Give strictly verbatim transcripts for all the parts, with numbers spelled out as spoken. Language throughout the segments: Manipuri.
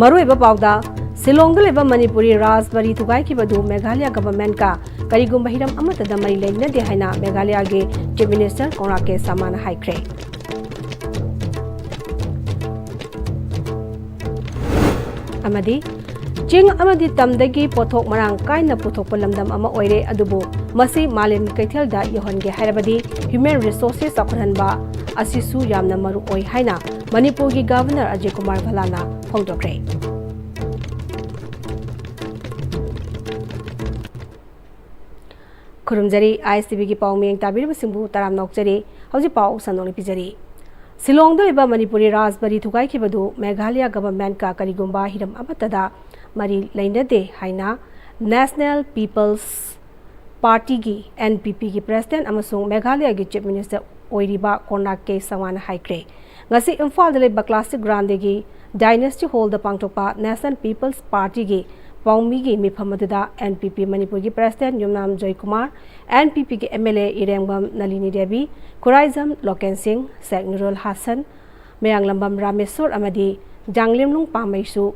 ꯃꯔꯨꯑꯣꯏꯕ ꯄꯥꯎꯗ, ꯁꯤꯂꯣꯡꯗ ꯂꯩꯕ ꯃꯅꯤꯄꯨꯔꯤ ꯔꯥꯖꯕꯥꯔꯤ ꯊꯨꯒꯥꯏꯈꯤꯕꯗꯨ ꯃꯦꯘꯥꯂꯌꯒ ꯒꯚꯔꯟꯃꯦꯟꯠꯀ ꯀꯔꯤꯒꯨꯝꯕ ꯍꯤꯔꯝ ꯑꯃꯠꯇꯗ ꯃꯔꯤ ꯂꯩꯅꯗꯦ ꯍꯥꯏꯅ ꯃꯦꯘꯥꯂꯌꯒꯤ ꯆꯤꯐ ꯃꯤꯅꯤꯁꯇꯔ ꯀꯣꯟꯔꯥ ꯀꯦ ꯁꯥꯡꯃꯥꯅ ꯍꯥꯏꯈ꯭ꯔꯦ꯫ ꯑꯃꯗꯤ ꯆꯤꯡ ꯑꯃꯗꯤ ꯇꯝꯗꯒꯤ ꯄꯣꯠꯊꯣꯛ ꯃꯔꯥꯡ ꯀꯥꯏꯅ ꯄꯨꯊꯣꯛꯄ ꯂꯝꯗꯝ ꯑꯃ ꯑꯣꯏꯔꯦ, ꯑꯗꯨꯕꯨ ꯃꯁꯤ ꯃꯥꯂꯦꯝ ꯀꯩꯊꯦꯜꯗ ꯌꯧꯍꯟꯒꯦ ꯍꯥꯏꯔꯕꯗꯤ human resources ꯆꯥꯎꯈꯠꯍꯟꯕ ꯑꯁꯤꯁꯨ ꯌꯥꯝꯅ ꯃꯔꯨ ꯑꯣꯏ ꯍꯥꯏꯅ ꯃꯅꯤꯄꯨꯔꯒꯤ ꯒꯚꯔꯅꯔ ꯑꯖꯌ ꯀꯨꯃꯥꯔ ꯚꯜꯂꯥꯅ ꯐꯣꯡꯗꯣꯛꯈ꯭ꯔꯦ꯫ ꯈꯨꯔꯨꯝꯖꯔꯤ, ISTVꯒꯤ ꯄꯥꯎ ꯃꯤꯌꯦꯡ ꯇꯥꯕꯤꯔꯤꯕꯁꯤꯡꯕꯨ ꯇꯔꯥꯝꯅ ꯑꯣꯛꯆꯔꯤ꯫ ꯍꯧꯖꯤꯛ ꯄꯥꯎ ꯁꯟꯗꯣꯛꯅ ꯄꯤꯖꯔꯤ꯫ ꯁꯤꯂꯣꯡꯗ ꯂꯩꯕ ꯃꯅꯤꯄꯨꯔꯤ ꯔꯥꯖꯕꯥꯔꯤ ꯊꯨꯒꯥꯏꯈꯤꯕꯗꯨ ꯃꯦꯘꯥꯂꯌ ꯒꯚꯔꯟꯃꯦꯟꯠꯀ ꯀꯔꯤꯒꯨꯝꯕ ꯍꯤꯔꯝ ꯑꯃꯠꯇꯗ ꯃꯔꯤ ꯂꯩꯅꯗꯦ ꯍꯥꯏꯅ National People's Partyꯒꯤ, NPPꯒꯤ president ꯑꯃꯁꯨꯡ ꯃꯦꯘꯥꯂꯌꯒꯤ chief minister ꯑꯣꯏꯔꯤꯕ ꯀꯣꯟꯔꯥ ꯀꯦ ꯁꯥꯡꯃꯥꯅ ꯍꯥꯏꯈ꯭ꯔꯦ꯫ ꯉꯁꯤ ꯏꯝꯐꯥꯜꯗ ꯂꯩꯕ classic ꯒ꯭ꯔꯥꯟꯗꯦꯒꯤ Dynasty Hallꯗ ꯄꯥꯡꯊꯣꯛꯄ National People's Partyꯒꯤ ꯄꯥꯎꯃꯤꯒꯤ ꯃꯤꯐꯝ ꯑꯗꯨꯗ NPP ꯃꯅꯤꯄꯨꯔꯒꯤ president ꯌꯨꯝꯅꯥꯝ ꯖꯣꯏꯀꯨꯃꯥꯔ, NPPꯒꯤ MLA ꯏꯔꯦꯡꯕꯝ ꯅꯂꯤꯅꯤ ꯗꯦꯕꯤ, ꯈꯨꯔꯥꯏꯖꯝ ꯂꯣꯀꯦꯟ ꯁꯤꯡ, ꯁꯦꯛ ꯅꯨꯔꯨꯜ ꯍꯥꯁꯟ, ꯃꯌꯥꯡꯂꯝꯕꯝ ꯔꯥꯃꯦꯁꯣꯔ ꯑꯃꯗꯤ ꯖꯥꯡꯂꯦꯝꯂꯨꯡ ꯄꯥꯃꯩꯁꯨ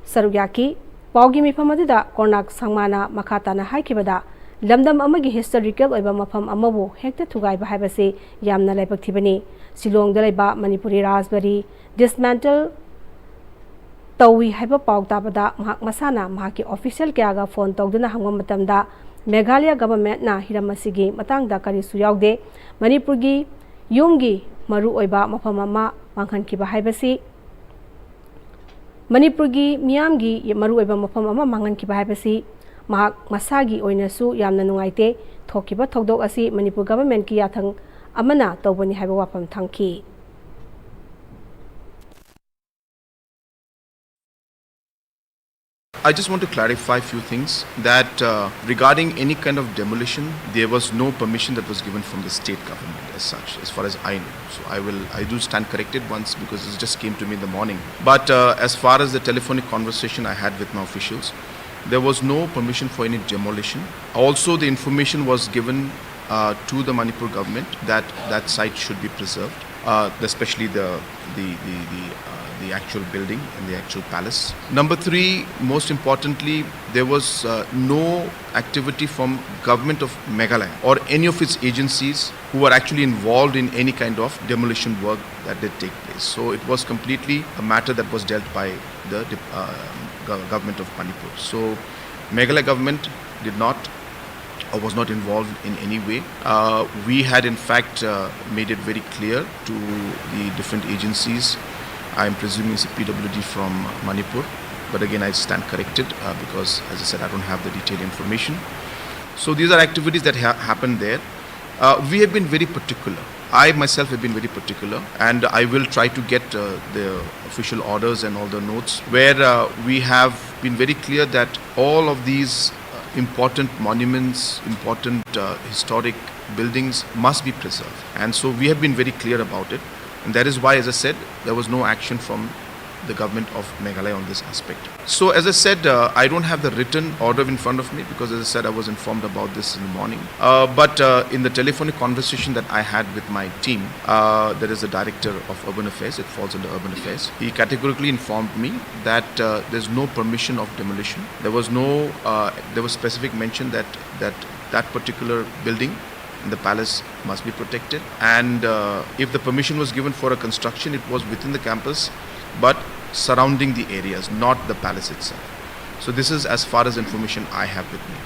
ꯁꯔꯨꯛ ꯌꯥꯈꯤ꯫ ꯄꯥꯎꯒꯤ ꯃꯤꯐꯝ ꯑꯗꯨꯗ ꯀꯣꯟꯔꯥꯛ ꯁꯥꯡꯃꯥꯅ ꯃꯈꯥ ꯇꯥꯅ ꯍꯥꯏꯈꯤꯕꯗ, ꯂꯝꯗꯝ ꯑꯃꯒꯤ historical ꯑꯣꯏꯕ ꯃꯐꯝ ꯑꯃꯕꯨ ꯍꯦꯛꯇ ꯊꯨꯒꯥꯏꯕ ꯍꯥꯏꯕꯁꯤ ꯌꯥꯝꯅ ꯂꯥꯏꯕꯛ ꯊꯤꯕꯅꯤ꯫ ꯁꯤꯂꯣꯡꯗ ꯂꯩꯕ ꯃꯅꯤꯄꯨꯔꯤ ꯔꯥꯖꯕꯥꯔꯤ dismantle ꯇꯧꯏ ꯍꯥꯏꯕ ꯄꯥꯎ ꯇꯥꯕꯗ ꯃꯍꯥꯛ ꯃꯁꯥꯅ ꯃꯍꯥꯛꯀꯤ official ꯀꯌꯥꯒ phone ꯇꯧꯗꯨꯅ ꯍꯪꯕ ꯃꯇꯝꯗ, ꯃꯦꯘꯥꯂꯌ ꯒꯚꯔꯟꯃꯦꯟꯠꯅ ꯍꯤꯔꯝ ꯑꯁꯤꯒꯤ ꯃꯇꯥꯡꯗ ꯀꯔꯤꯁꯨ ꯌꯥꯎꯗꯦ꯫ ꯃꯅꯤꯄꯨꯔꯒꯤ ꯌꯨꯝꯒꯤ ꯃꯔꯨꯑꯣꯏꯕ ꯃꯐꯝ ꯑꯃ ꯃꯥꯡꯍꯟꯈꯤꯕ ꯍꯥꯏꯕꯁꯤ, ꯃꯅꯤꯄꯨꯔꯒꯤ ꯃꯤꯌꯥꯝꯒꯤ ꯃꯔꯨꯑꯣꯏꯕ ꯃꯐꯝ ꯑꯃ ꯃꯥꯡꯍꯟꯈꯤꯕ ꯍꯥꯏꯕꯁꯤ ꯃꯍꯥꯛ ꯃꯁꯥꯒꯤ ꯑꯣꯏꯅꯁꯨ ꯌꯥꯝꯅ ꯅꯨꯡꯉꯥꯏꯇꯦ꯫ ꯊꯣꯛꯈꯤꯕ ꯊꯧꯗꯣꯛ ꯑꯁꯤ ꯃꯅꯤꯄꯨꯔ ꯒꯚꯔꯟꯃꯦꯟꯠꯀꯤ ꯌꯥꯊꯪ ꯑꯃꯅ ꯇꯧꯕꯅꯤ ꯍꯥꯏꯕ ꯋꯥꯐꯝ ꯊꯝꯈꯤ꯫ I just want to clarify a few things that, uh, regarding any kind of demolition, there was no permission that was given from the state government as such, as far as I know. So I will, I do stand corrected once because this just came to me in the morning. But, uh, as far as the telephonic conversation I had with my officials, there was no permission for any demolition. Also, the information was given, uh, to the Manipur government that that site should be preserved. uh, especially the the the the, uh, the actual building and the actual palace. Number three, most importantly, there was uh, no activity from government of Meghalaya or any of its agencies who were actually involved in any kind of demolition work that did take place. So it was completely a matter that was dealt by the uh, government of Manipur. So Meghalaya government did not or was not involved in any way. Uh, we had, in fact, uh, made it very clear to the different agencies. I'm presuming it's a P W D from Manipur, but again, I stand corrected uh, because, as I said, I don't have the detailed information. So these are activities that ha- happened there. Uh, we have been very particular. I myself have been very particular, and I will try to get uh, the official orders and all the notes where uh, we have been very clear that all of these uh, important monuments, important uh, historic buildings must be preserved. And so we have been very clear about it. And that is why, as I said, there was no action from the government of Meghalaya on this aspect. So, as I said, uh, I don't have the written order in front of me because, as I said, I was informed about this in the morning. Uh, but uh, in the telephonic conversation that I had with my team, uh, there is a director of urban affairs, it falls under urban affairs. He categorically informed me that uh, there's no permission of demolition. There was no, uh, there was specific mention that, that that particular building in the palace must be protected. And uh, if the permission was given for a construction, it was within the campus, but surrounding the areas, not the palace itself. So this is as far as information I have with me.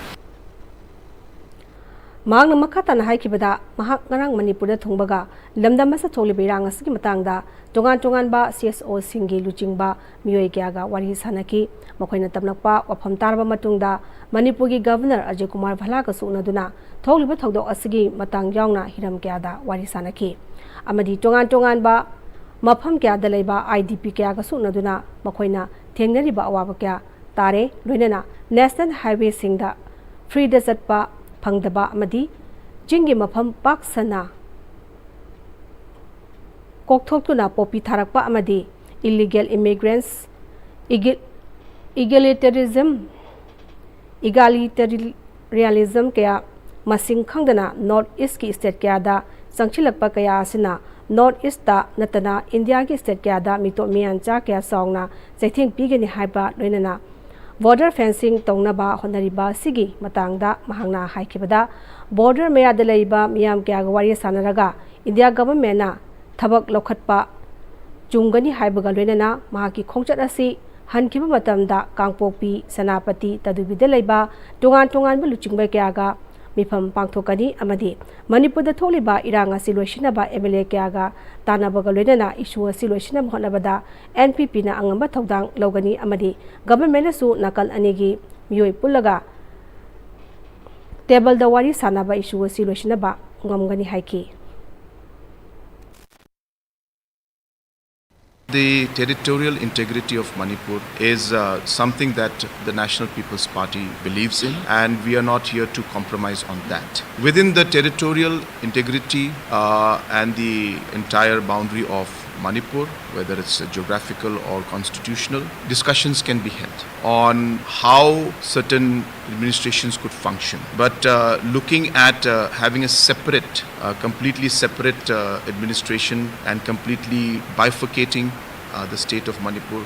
ꯃꯍꯥꯛꯅ ꯃꯈꯥ ꯇꯥꯅ ꯍꯥꯏꯈꯤꯕꯗ, ꯃꯍꯥꯛ ꯉꯔꯥꯡ ꯃꯅꯤꯄꯨꯔꯗ ꯊꯨꯡꯕꯒ ꯂꯝꯗꯝ ꯑꯁꯤꯗ ꯊꯣꯛꯂꯤꯕ ꯏꯔꯥꯡ ꯑꯁꯤꯒꯤ ꯃꯇꯥꯡꯗ ꯇꯣꯉꯥꯟ ꯇꯣꯉꯥꯟꯕ C S O ꯁꯤꯡꯒꯤ ꯂꯨꯆꯤꯡꯕ ꯃꯤꯑꯣꯏ ꯀꯌꯥꯒ ꯋꯥꯔꯤ ꯁꯥꯟꯅꯈꯤ꯫ ꯃꯈꯣꯏꯅ ꯇꯝꯂꯛꯄ ꯋꯥꯐꯝ ꯇꯥꯔꯕ ꯃꯇꯨꯡꯗ ꯃꯅꯤꯄꯨꯔꯒꯤ ꯒꯚꯔꯅꯔ ꯑꯖꯌ ꯀꯨꯃꯥꯔ ꯚꯜꯂꯥꯒꯁꯨ ꯎꯅꯗꯨꯅ ꯊꯣꯛꯂꯤꯕ ꯊꯧꯗꯣꯛ ꯑꯁꯤꯒꯤ ꯃꯇꯥꯡ ꯌꯥꯎꯅ ꯍꯤꯔꯝ ꯀꯌꯥꯗ ꯋꯥꯔꯤ ꯁꯥꯟꯅꯈꯤ ꯑꯃꯗꯤ ꯇꯣꯉꯥꯟ ꯇꯣꯉꯥꯟꯕ ꯃꯐꯝ ꯀꯌꯥꯗ ꯂꯩꯕ I D P ꯀꯌꯥꯒꯁꯨ ꯎꯅꯗꯨꯅ ꯃꯈꯣꯏꯅ ꯊꯦꯡꯅꯔꯤꯕ ꯑꯋꯥꯕ ꯀꯌꯥ ꯇꯥꯔꯦ꯫ ꯂꯣꯏꯅꯅ ꯅꯦꯁꯅꯦꯜ ꯍꯥꯏꯋꯦꯁꯤꯡꯗ ꯐ꯭ꯔꯤꯗ ꯆꯠꯄ ꯐꯪꯗꯕ ꯑꯃꯗꯤ ꯆꯤꯡꯒꯤ ꯃꯐꯝ ꯄꯥꯛ ꯁꯟꯅ ꯀꯣꯛꯊꯣꯛꯇꯨꯅ ꯄꯣꯄꯤ ꯊꯥꯔꯛꯄ ꯑꯃꯗꯤ ꯏꯂꯤꯒꯦꯜ ꯏꯃꯤꯒ꯭ꯔꯦꯟꯁ, ꯏꯒꯤꯂꯤꯇꯔꯤꯖꯝ, ꯏꯒꯥꯂꯤꯇꯔꯤꯌꯥꯂꯤꯖꯝ ꯀꯌꯥ ꯃꯁꯤꯡ ꯈꯪꯗꯅ ꯅꯣꯔꯠ ꯏꯁꯀꯤ ꯁ꯭ꯇꯦꯠ ꯀꯌꯥꯗ ꯆꯪꯁꯤꯜꯂꯛꯄ ꯀꯌꯥ ꯑꯁꯤꯅ ꯅꯣꯔꯠ ꯏꯁꯇ ꯅꯠꯇꯅ ꯏꯟꯗꯤꯌꯥꯒꯤ ꯁ꯭ꯇꯦꯠ ꯀꯌꯥꯗ ꯃꯤꯇꯣꯞ ꯃꯤꯌꯥꯟꯆꯥ ꯀꯌꯥ ꯆꯥꯎꯅ ꯆꯩꯊꯦꯡ ꯄꯤꯒꯅꯤ ꯍꯥꯏꯕ ꯂꯣꯏꯅꯅ ꯕꯣꯔꯗꯔ ꯐꯦꯟꯁꯤꯡ ꯇꯧꯅꯕ ꯍꯣꯠꯅꯔꯤꯕ ꯑꯁꯤꯒꯤ ꯃꯇꯥꯡꯗ ꯃꯍꯥꯛꯅ ꯍꯥꯏꯈꯤꯕꯗ, ꯕꯣꯔꯗꯔ ꯃꯌꯥꯗ ꯂꯩꯔꯤꯕ ꯃꯤꯌꯥꯝ ꯀꯌꯥꯒ ꯋꯥꯔꯤ ꯁꯥꯟꯅꯔꯒ ꯏꯟꯗꯤꯌꯥ ꯒꯚꯔꯟꯃꯦꯟꯅ ꯊꯕꯛ ꯂꯧꯈꯠꯄ ꯆꯨꯝꯒꯅꯤ ꯍꯥꯏꯕꯒ ꯂꯣꯏꯅꯅ ꯃꯍꯥꯛꯀꯤ ꯈꯣꯡꯆꯠ ꯑꯁꯤ ꯍꯟꯈꯤꯕ ꯃꯇꯝꯗ ꯀꯥꯡꯄꯣꯛꯄꯤ, ꯁꯦꯅꯥꯄꯇꯤ, ꯇꯗꯨꯕꯤꯗ ꯂꯩꯕ ꯇꯣꯉꯥꯟ ꯇꯣꯉꯥꯟꯕ ꯂꯨꯆꯤꯡꯕ ꯀꯌꯥꯒ ꯃꯤꯐꯝ ꯄꯥꯡꯊꯣꯛꯀꯅꯤ ꯑꯃꯗꯤ ꯃꯅꯤꯄꯨꯔꯗ ꯊꯣꯛꯂꯤꯕ ꯏꯔꯥꯡ ꯑꯁꯤ ꯂꯣꯏꯁꯤꯟꯅꯕ ꯑꯦꯝ ꯑꯦꯜ ꯑꯦ ꯀꯌꯥꯒ ꯇꯥꯟꯅꯕꯒ ꯂꯣꯏꯅꯅ ꯏꯁꯨ ꯑꯁꯤ ꯂꯣꯏꯁꯤꯟꯅꯕ ꯍꯣꯠꯅꯕꯗ ꯑꯦꯟ ꯄꯤ ꯄꯤꯅ ꯑꯉꯝꯕ ꯊꯧꯗꯥꯡ ꯂꯧꯒꯅꯤ ꯑꯃꯗꯤ ꯒꯚꯔꯟꯃꯦꯟꯅꯁꯨ ꯅꯥꯀꯜ ꯑꯅꯤꯒꯤ ꯃꯤꯑꯣꯏ ꯄꯨꯜꯂꯒ ꯇꯦꯕꯜꯗ ꯋꯥꯔꯤ ꯁꯥꯟꯅꯕ ꯏꯁꯨ ꯑꯁꯤ ꯂꯣꯏꯁꯤꯟꯅꯕ ꯉꯝꯒꯅꯤ ꯍꯥꯏꯈꯤ꯫ The territorial integrity of Manipur is uh, something that the National People's Party believes in, and we are not here to compromise on that. Within the territorial integrity uh, and the entire boundary of Manipur, whether it's geographical or constitutional, discussions can be held on how certain administrations could function. But uh, looking at uh, having a separate, uh, completely separate uh, administration and completely bifurcating uh, the state of Manipur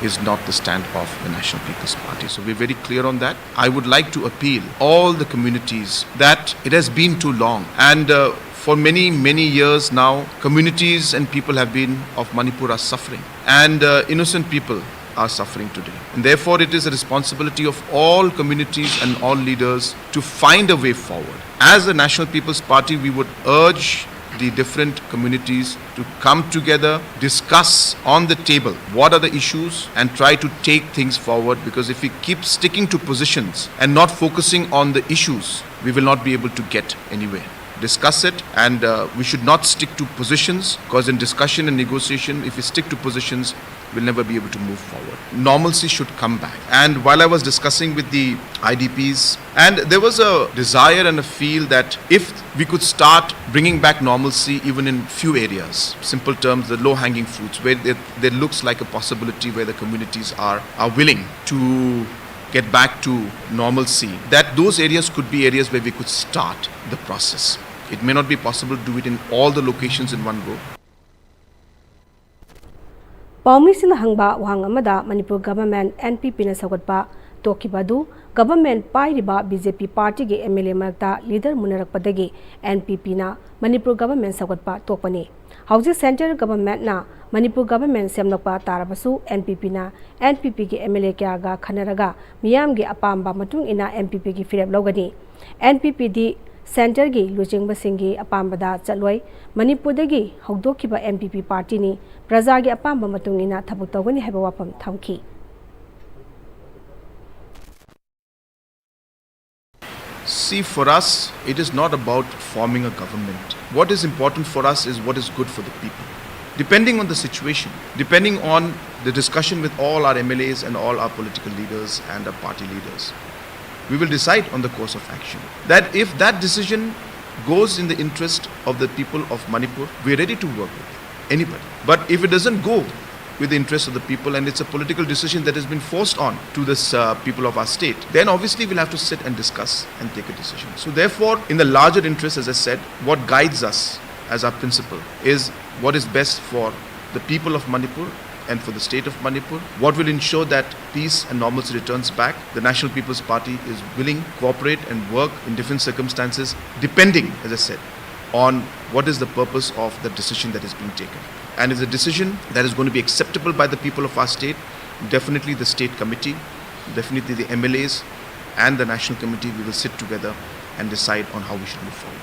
is not the stand of the National People's Party. So we're very clear on that. I would like to appeal all the communities that it has been too long, and uh, for many, many years now, communities and people have been of Manipur are suffering, and uh, innocent people are suffering today. And therefore, it is the responsibility of all communities and all leaders to find a way forward. As the National People's Party, we would urge the different communities to come together, discuss on the table what are the issues, and try to take things forward, because if we keep sticking to positions and not focusing on the issues, we will not be able to get anywhere. Discuss it, and uh, we should not stick to positions, because in discussion and negotiation, if we stick to positions, we'll never be able to move forward. Normalcy should come back. And while I was discussing with the I D Ps, and there was a desire and a feel that if we could start bringing back normalcy even in few areas, simple terms, the low-hanging fruits, where there, there looks like a possibility where the communities are, are willing to get back to normalcy, that those areas could be areas where we could start the process. It may not be possible to do it in all the locations in one go. ꯄꯥꯎꯃꯤꯁꯤꯡꯅ ꯍꯪꯕ ꯋꯥꯍꯪ ꯑꯃꯗ ꯃꯅꯤꯄꯨꯔ ꯒꯚꯔꯟꯃꯦꯟꯠ ꯑꯦꯟ ꯄꯤ ꯄꯤꯅ ꯁꯧꯒꯠꯄ ꯇꯣꯛꯈꯤꯕ ꯑꯗꯨ ꯒꯚꯔꯟꯃꯦꯟꯠ ꯄꯥꯏꯔꯤꯕ ꯕꯤ ꯖꯦ ꯄꯤ ꯄꯥꯔꯇꯤꯒꯤ ꯑꯦꯝ ꯑꯦꯜ ꯑꯦ ꯃꯔꯛꯇ ꯂꯤꯗꯔ ꯃꯨꯟꯅꯔꯛꯄꯗꯒꯤ ꯑꯦꯟ ꯄꯤ ꯄꯤꯅ ꯃꯅꯤꯄꯨꯔ ꯒꯚꯔꯟꯃꯦꯟꯠ ꯁꯧꯒꯠꯄ ꯇꯣꯛꯄꯅꯤ꯫ ꯍꯧꯖꯤꯛ ꯁꯦꯟꯇꯔ ꯒꯚꯔꯟꯃꯦꯟꯠꯅ ꯃꯅꯤꯄꯨꯔ ꯒꯚꯔꯟꯃꯦꯟꯠ ꯁꯦꯝꯂꯛꯄ ꯇꯥꯔꯕꯁꯨ ꯑꯦꯟ ꯄꯤ ꯄꯤꯅ ꯑꯦꯟ ꯄꯤ ꯄꯤꯒꯤ ꯑꯦꯝ ꯑꯦꯜ ꯑꯦ ꯀꯌꯥꯒ ꯈꯟꯅꯔꯒ ꯃꯤꯌꯥꯝꯒꯤ ꯑꯄꯥꯝꯕ ꯃꯇꯨꯡ ꯏꯟꯅ ꯑꯦꯟ ꯄꯤ ꯄꯤꯒꯤ ꯐꯤꯔꯦꯞ ꯂꯧꯒꯅꯤ꯫ ꯑꯦꯟ ꯄꯤ ꯄꯤꯗꯤ ꯁꯦꯟꯇꯔꯒꯤ ꯂꯨꯆꯤꯡꯕꯁꯤꯡꯒꯤ ꯑꯄꯥꯝꯕꯗ ꯆꯠꯂꯣꯏ꯫ ꯃꯅꯤꯄꯨꯔꯗꯒꯤ ꯍꯧꯗꯣꯛꯈꯤꯕ ꯑꯦꯟ ꯄꯤ ꯄꯤ ꯄꯥꯔꯇꯤꯅꯤ꯫ ꯄ꯭ꯔꯖꯥꯒꯤ ꯑꯄꯥꯝꯕ ꯃꯇꯨꯡ ꯏꯟꯅ ꯊꯕꯛ ꯇꯧꯒꯅꯤ ꯍꯥꯏꯕ ꯋꯥꯐꯝ ꯊꯝꯈꯤ꯫ See, for us, it is not about forming a government. What is important for us is what is good for the people. Depending on the situation, depending on the discussion with all our M L As and all our political leaders and our party leaders, we will decide on the course of action. That if that decision goes in the interest of the people of Manipur, we are ready to work with anybody. But if it doesn't go with the interest of the people and it's a political decision that has been forced on to this uh, people of our state, then obviously we'll have to sit and discuss and take a decision. So therefore, in the larger interest, as I said, what guides us as our principle is what is best for the people of Manipur and for the state of Manipur, what will ensure that peace and normalcy returns back. The National People's Party is willing to cooperate and work in different circumstances, depending, as I said, on what is the purpose of the decision that is being taken. And if the decision that is going to be acceptable by the people of our state, definitely the state committee, definitely the M L As and the national committee, we will sit together and decide on how we should move forward.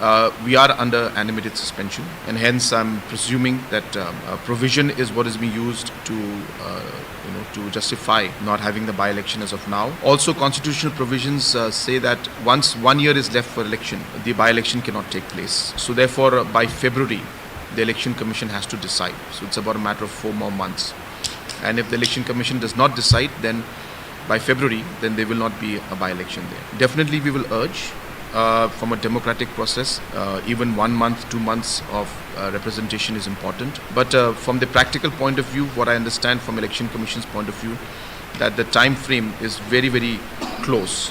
Uh, we are under animated suspension, and hence I'm presuming that um, a provision is what is being used to, uh, you know, to justify not having the by-election as of now. Also, constitutional provisions uh, say that once one year is left for election, the by-election cannot take place. So, therefore, uh, by February, the Election Commission has to decide. So, it's about a matter of four more months. And if the Election Commission does not decide, then by February, then there will not be a by-election there. Definitely, we will urge uh, from a democratic process, uh, even one month, two months of uh, representation is important. But uh, from the practical point of view, what I understand from Election Commission's point of view, that the time frame is very, very close.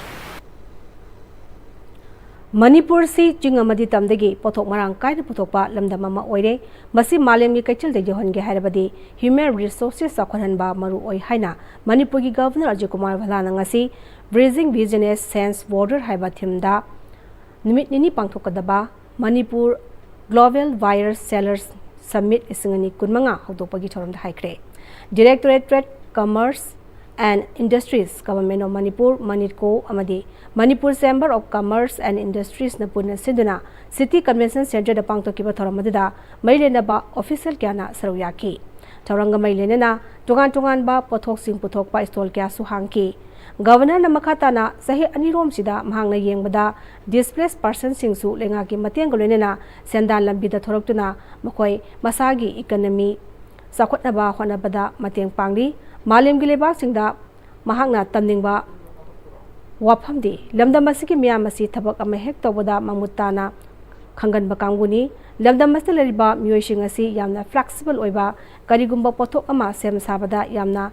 ꯃꯅꯤꯄꯨꯔꯁꯤ ꯆꯤꯡ ꯑꯃꯗꯤ ꯇꯝꯗꯒꯤ ꯄꯣꯠꯊꯣꯛ ꯃꯔꯥꯡ ꯀꯥꯏꯅ ꯄꯨꯊꯣꯛꯄ ꯂꯝꯗꯝ ꯑꯃ ꯑꯣꯏꯔꯦ꯫ ꯃꯁꯤ ꯃꯥꯂꯦꯝꯒꯤ ꯀꯩꯊꯦꯜꯗ ꯌꯧꯍꯟꯒꯦ ꯍꯥꯏꯔꯕꯗꯤ human resources ꯆꯥꯎꯈꯠꯍꯟꯕ ꯃꯔꯨ ꯑꯣꯏ ꯍꯥꯏꯅ ꯃꯅꯤꯄꯨꯔꯒꯤ ꯒꯚꯔꯅꯔ ꯑꯖꯌ ꯀꯨꯃꯥꯔ ꯚꯜꯂꯥꯅ ꯉꯁꯤ Bridging Business Sense Border ꯍꯥꯏꯕ ꯊꯤꯝꯗ ꯅꯨꯃꯤꯠ ꯅꯤꯅꯤ ꯄꯥꯡꯊꯣꯛꯀꯗꯕ Manipur Global Buyer Sellers Summit ꯂꯤꯁꯤꯡ ꯑꯅꯤ ꯀꯨꯟꯃꯉꯥ ꯍꯧꯗꯣꯛꯄꯒꯤ ꯊꯧꯔꯝꯗ ꯍꯥꯏꯈ꯭ꯔꯦ꯫ Directorate Trade, Commerce and Industries, Government of Manipur, ꯃꯅꯤꯠꯀꯣ ꯑꯃꯗꯤ Manipur Chamber of Commerce and Industries ꯅ ꯄꯨꯟꯅ ꯁꯤꯟꯗꯨꯅ City Convention Centre ꯗ ꯄꯥꯡꯊꯣꯛꯈꯤꯕ ꯊꯧꯔꯝ ꯑꯗꯨꯗ ꯃꯔꯤ ꯂꯩꯅꯕ official ꯀꯌꯥꯅ ꯁꯔꯨꯛ ꯌꯥꯈꯤ꯫ ꯊꯧꯔꯝꯒ ꯃꯔꯤ ꯂꯩꯅꯅ ꯇꯣꯉꯥꯟ ꯇꯣꯉꯥꯟꯕ ꯄꯣꯠꯊꯣꯛꯁꯤꯡ ꯄꯨꯊꯣꯛꯄ stall ꯀꯌꯥꯁꯨ ꯍꯥꯡꯈꯤ꯫ ꯒꯚꯔꯅꯔꯅ ꯃꯈꯥ ꯇꯥꯅ ꯆꯍꯤ ꯑꯅꯤꯔꯣꯝꯁꯤꯗ ꯃꯍꯥꯛꯅ ꯌꯦꯡꯕꯗ displaced person ꯁꯤꯡꯁꯨ ꯂꯩꯉꯥꯛꯀꯤ ꯃꯇꯦꯡꯒ ꯂꯣꯏꯅꯅ ꯁꯦꯟꯗꯥꯟ ꯂꯝꯕꯤꯗ ꯊꯣꯔꯛꯇꯨꯅ ꯃꯈꯣꯏ ꯃꯁꯥꯒꯤ economy ꯆꯥꯎꯈꯠꯅꯕ ꯍꯣꯠꯅꯕꯗ ꯃꯇꯦꯡ ꯄꯥꯡꯂꯤ꯫ ꯃꯥꯂꯦꯝꯒꯤ ꯂꯩꯕꯥꯛꯁꯤꯡꯗ ꯃꯍꯥꯛꯅ ꯇꯝꯅꯤꯡꯕ ꯋꯥꯐꯝꯗꯤ ꯂꯝꯗꯝ ꯑꯁꯤꯒꯤ ꯃꯤꯌꯥꯝ ꯑꯁꯤ ꯊꯕꯛ ꯑꯃ ꯍꯦꯛ ꯇꯧꯕꯗ ꯃꯃꯨꯠ ꯇꯥꯅ ꯈꯪꯒꯟꯕ ꯀꯥꯡꯕꯨꯅꯤ꯫ ꯂꯝꯗꯝ ꯑꯁꯤꯗ ꯂꯩꯔꯤꯕ ꯃꯤꯑꯣꯏꯁꯤꯡ ꯑꯁꯤ ꯌꯥꯝꯅ flexible ꯑꯣꯏꯕ, ꯀꯔꯤꯒꯨꯝꯕ ꯄꯣꯠꯊꯣꯛ ꯑꯃ ꯁꯦꯝ ꯁꯥꯕꯗ ꯌꯥꯝꯅ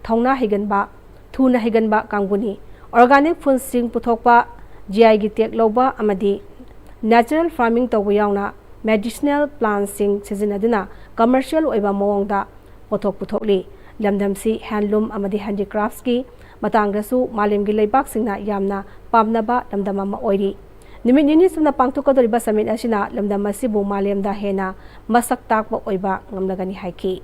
ꯊꯧꯅꯥ ꯍꯩꯒꯟꯕ, ꯊꯨꯅ ꯍꯩꯒꯟꯕ ꯀꯥꯡꯕꯨꯅꯤ꯫ Organic food ꯁꯤꯡ ꯄꯨꯊꯣꯛꯄ, G I ꯒꯤ tag ꯂꯧꯕ ꯑꯃꯗꯤ natural farming ꯇꯧꯕ ꯌꯥꯎꯅ medicinal plant ꯁꯤꯡ ꯁꯤꯖꯤꯟꯅꯗꯨꯅ commercial ꯑꯣꯏꯕ ꯃꯑꯣꯡꯗ ꯄꯣꯠꯊꯣꯛ ꯄꯨꯊꯣꯛꯂꯤ꯫ ꯂꯝꯗꯝꯁꯤ handloom ꯑꯃꯗꯤ handicrafts ꯀꯤ ꯃꯇꯥꯡꯗꯁꯨ ꯃꯥꯂꯦꯝꯒꯤ ꯂꯩꯕꯥꯛꯁꯤꯡꯅ ꯌꯥꯝꯅ ꯄꯥꯝꯅꯕ ꯂꯝꯗꯝ ꯑꯃ ꯑꯣꯏꯔꯤ꯫ ꯅꯨꯃꯤꯠ ꯅꯤꯅꯤ ꯆꯨꯞꯅ ꯄꯥꯡꯊꯣꯛꯀꯗꯧꯔꯤꯕ summit ꯑꯁꯤꯅ ꯂꯝꯗꯝ ꯑꯁꯤꯕꯨ ꯃꯥꯂꯦꯝꯗ ꯍꯦꯟꯅ ꯃꯁꯛ ꯇꯥꯛꯄ ꯑꯣꯏꯕ ꯉꯝꯂꯒꯅꯤ ꯍꯥꯏꯈꯤ꯫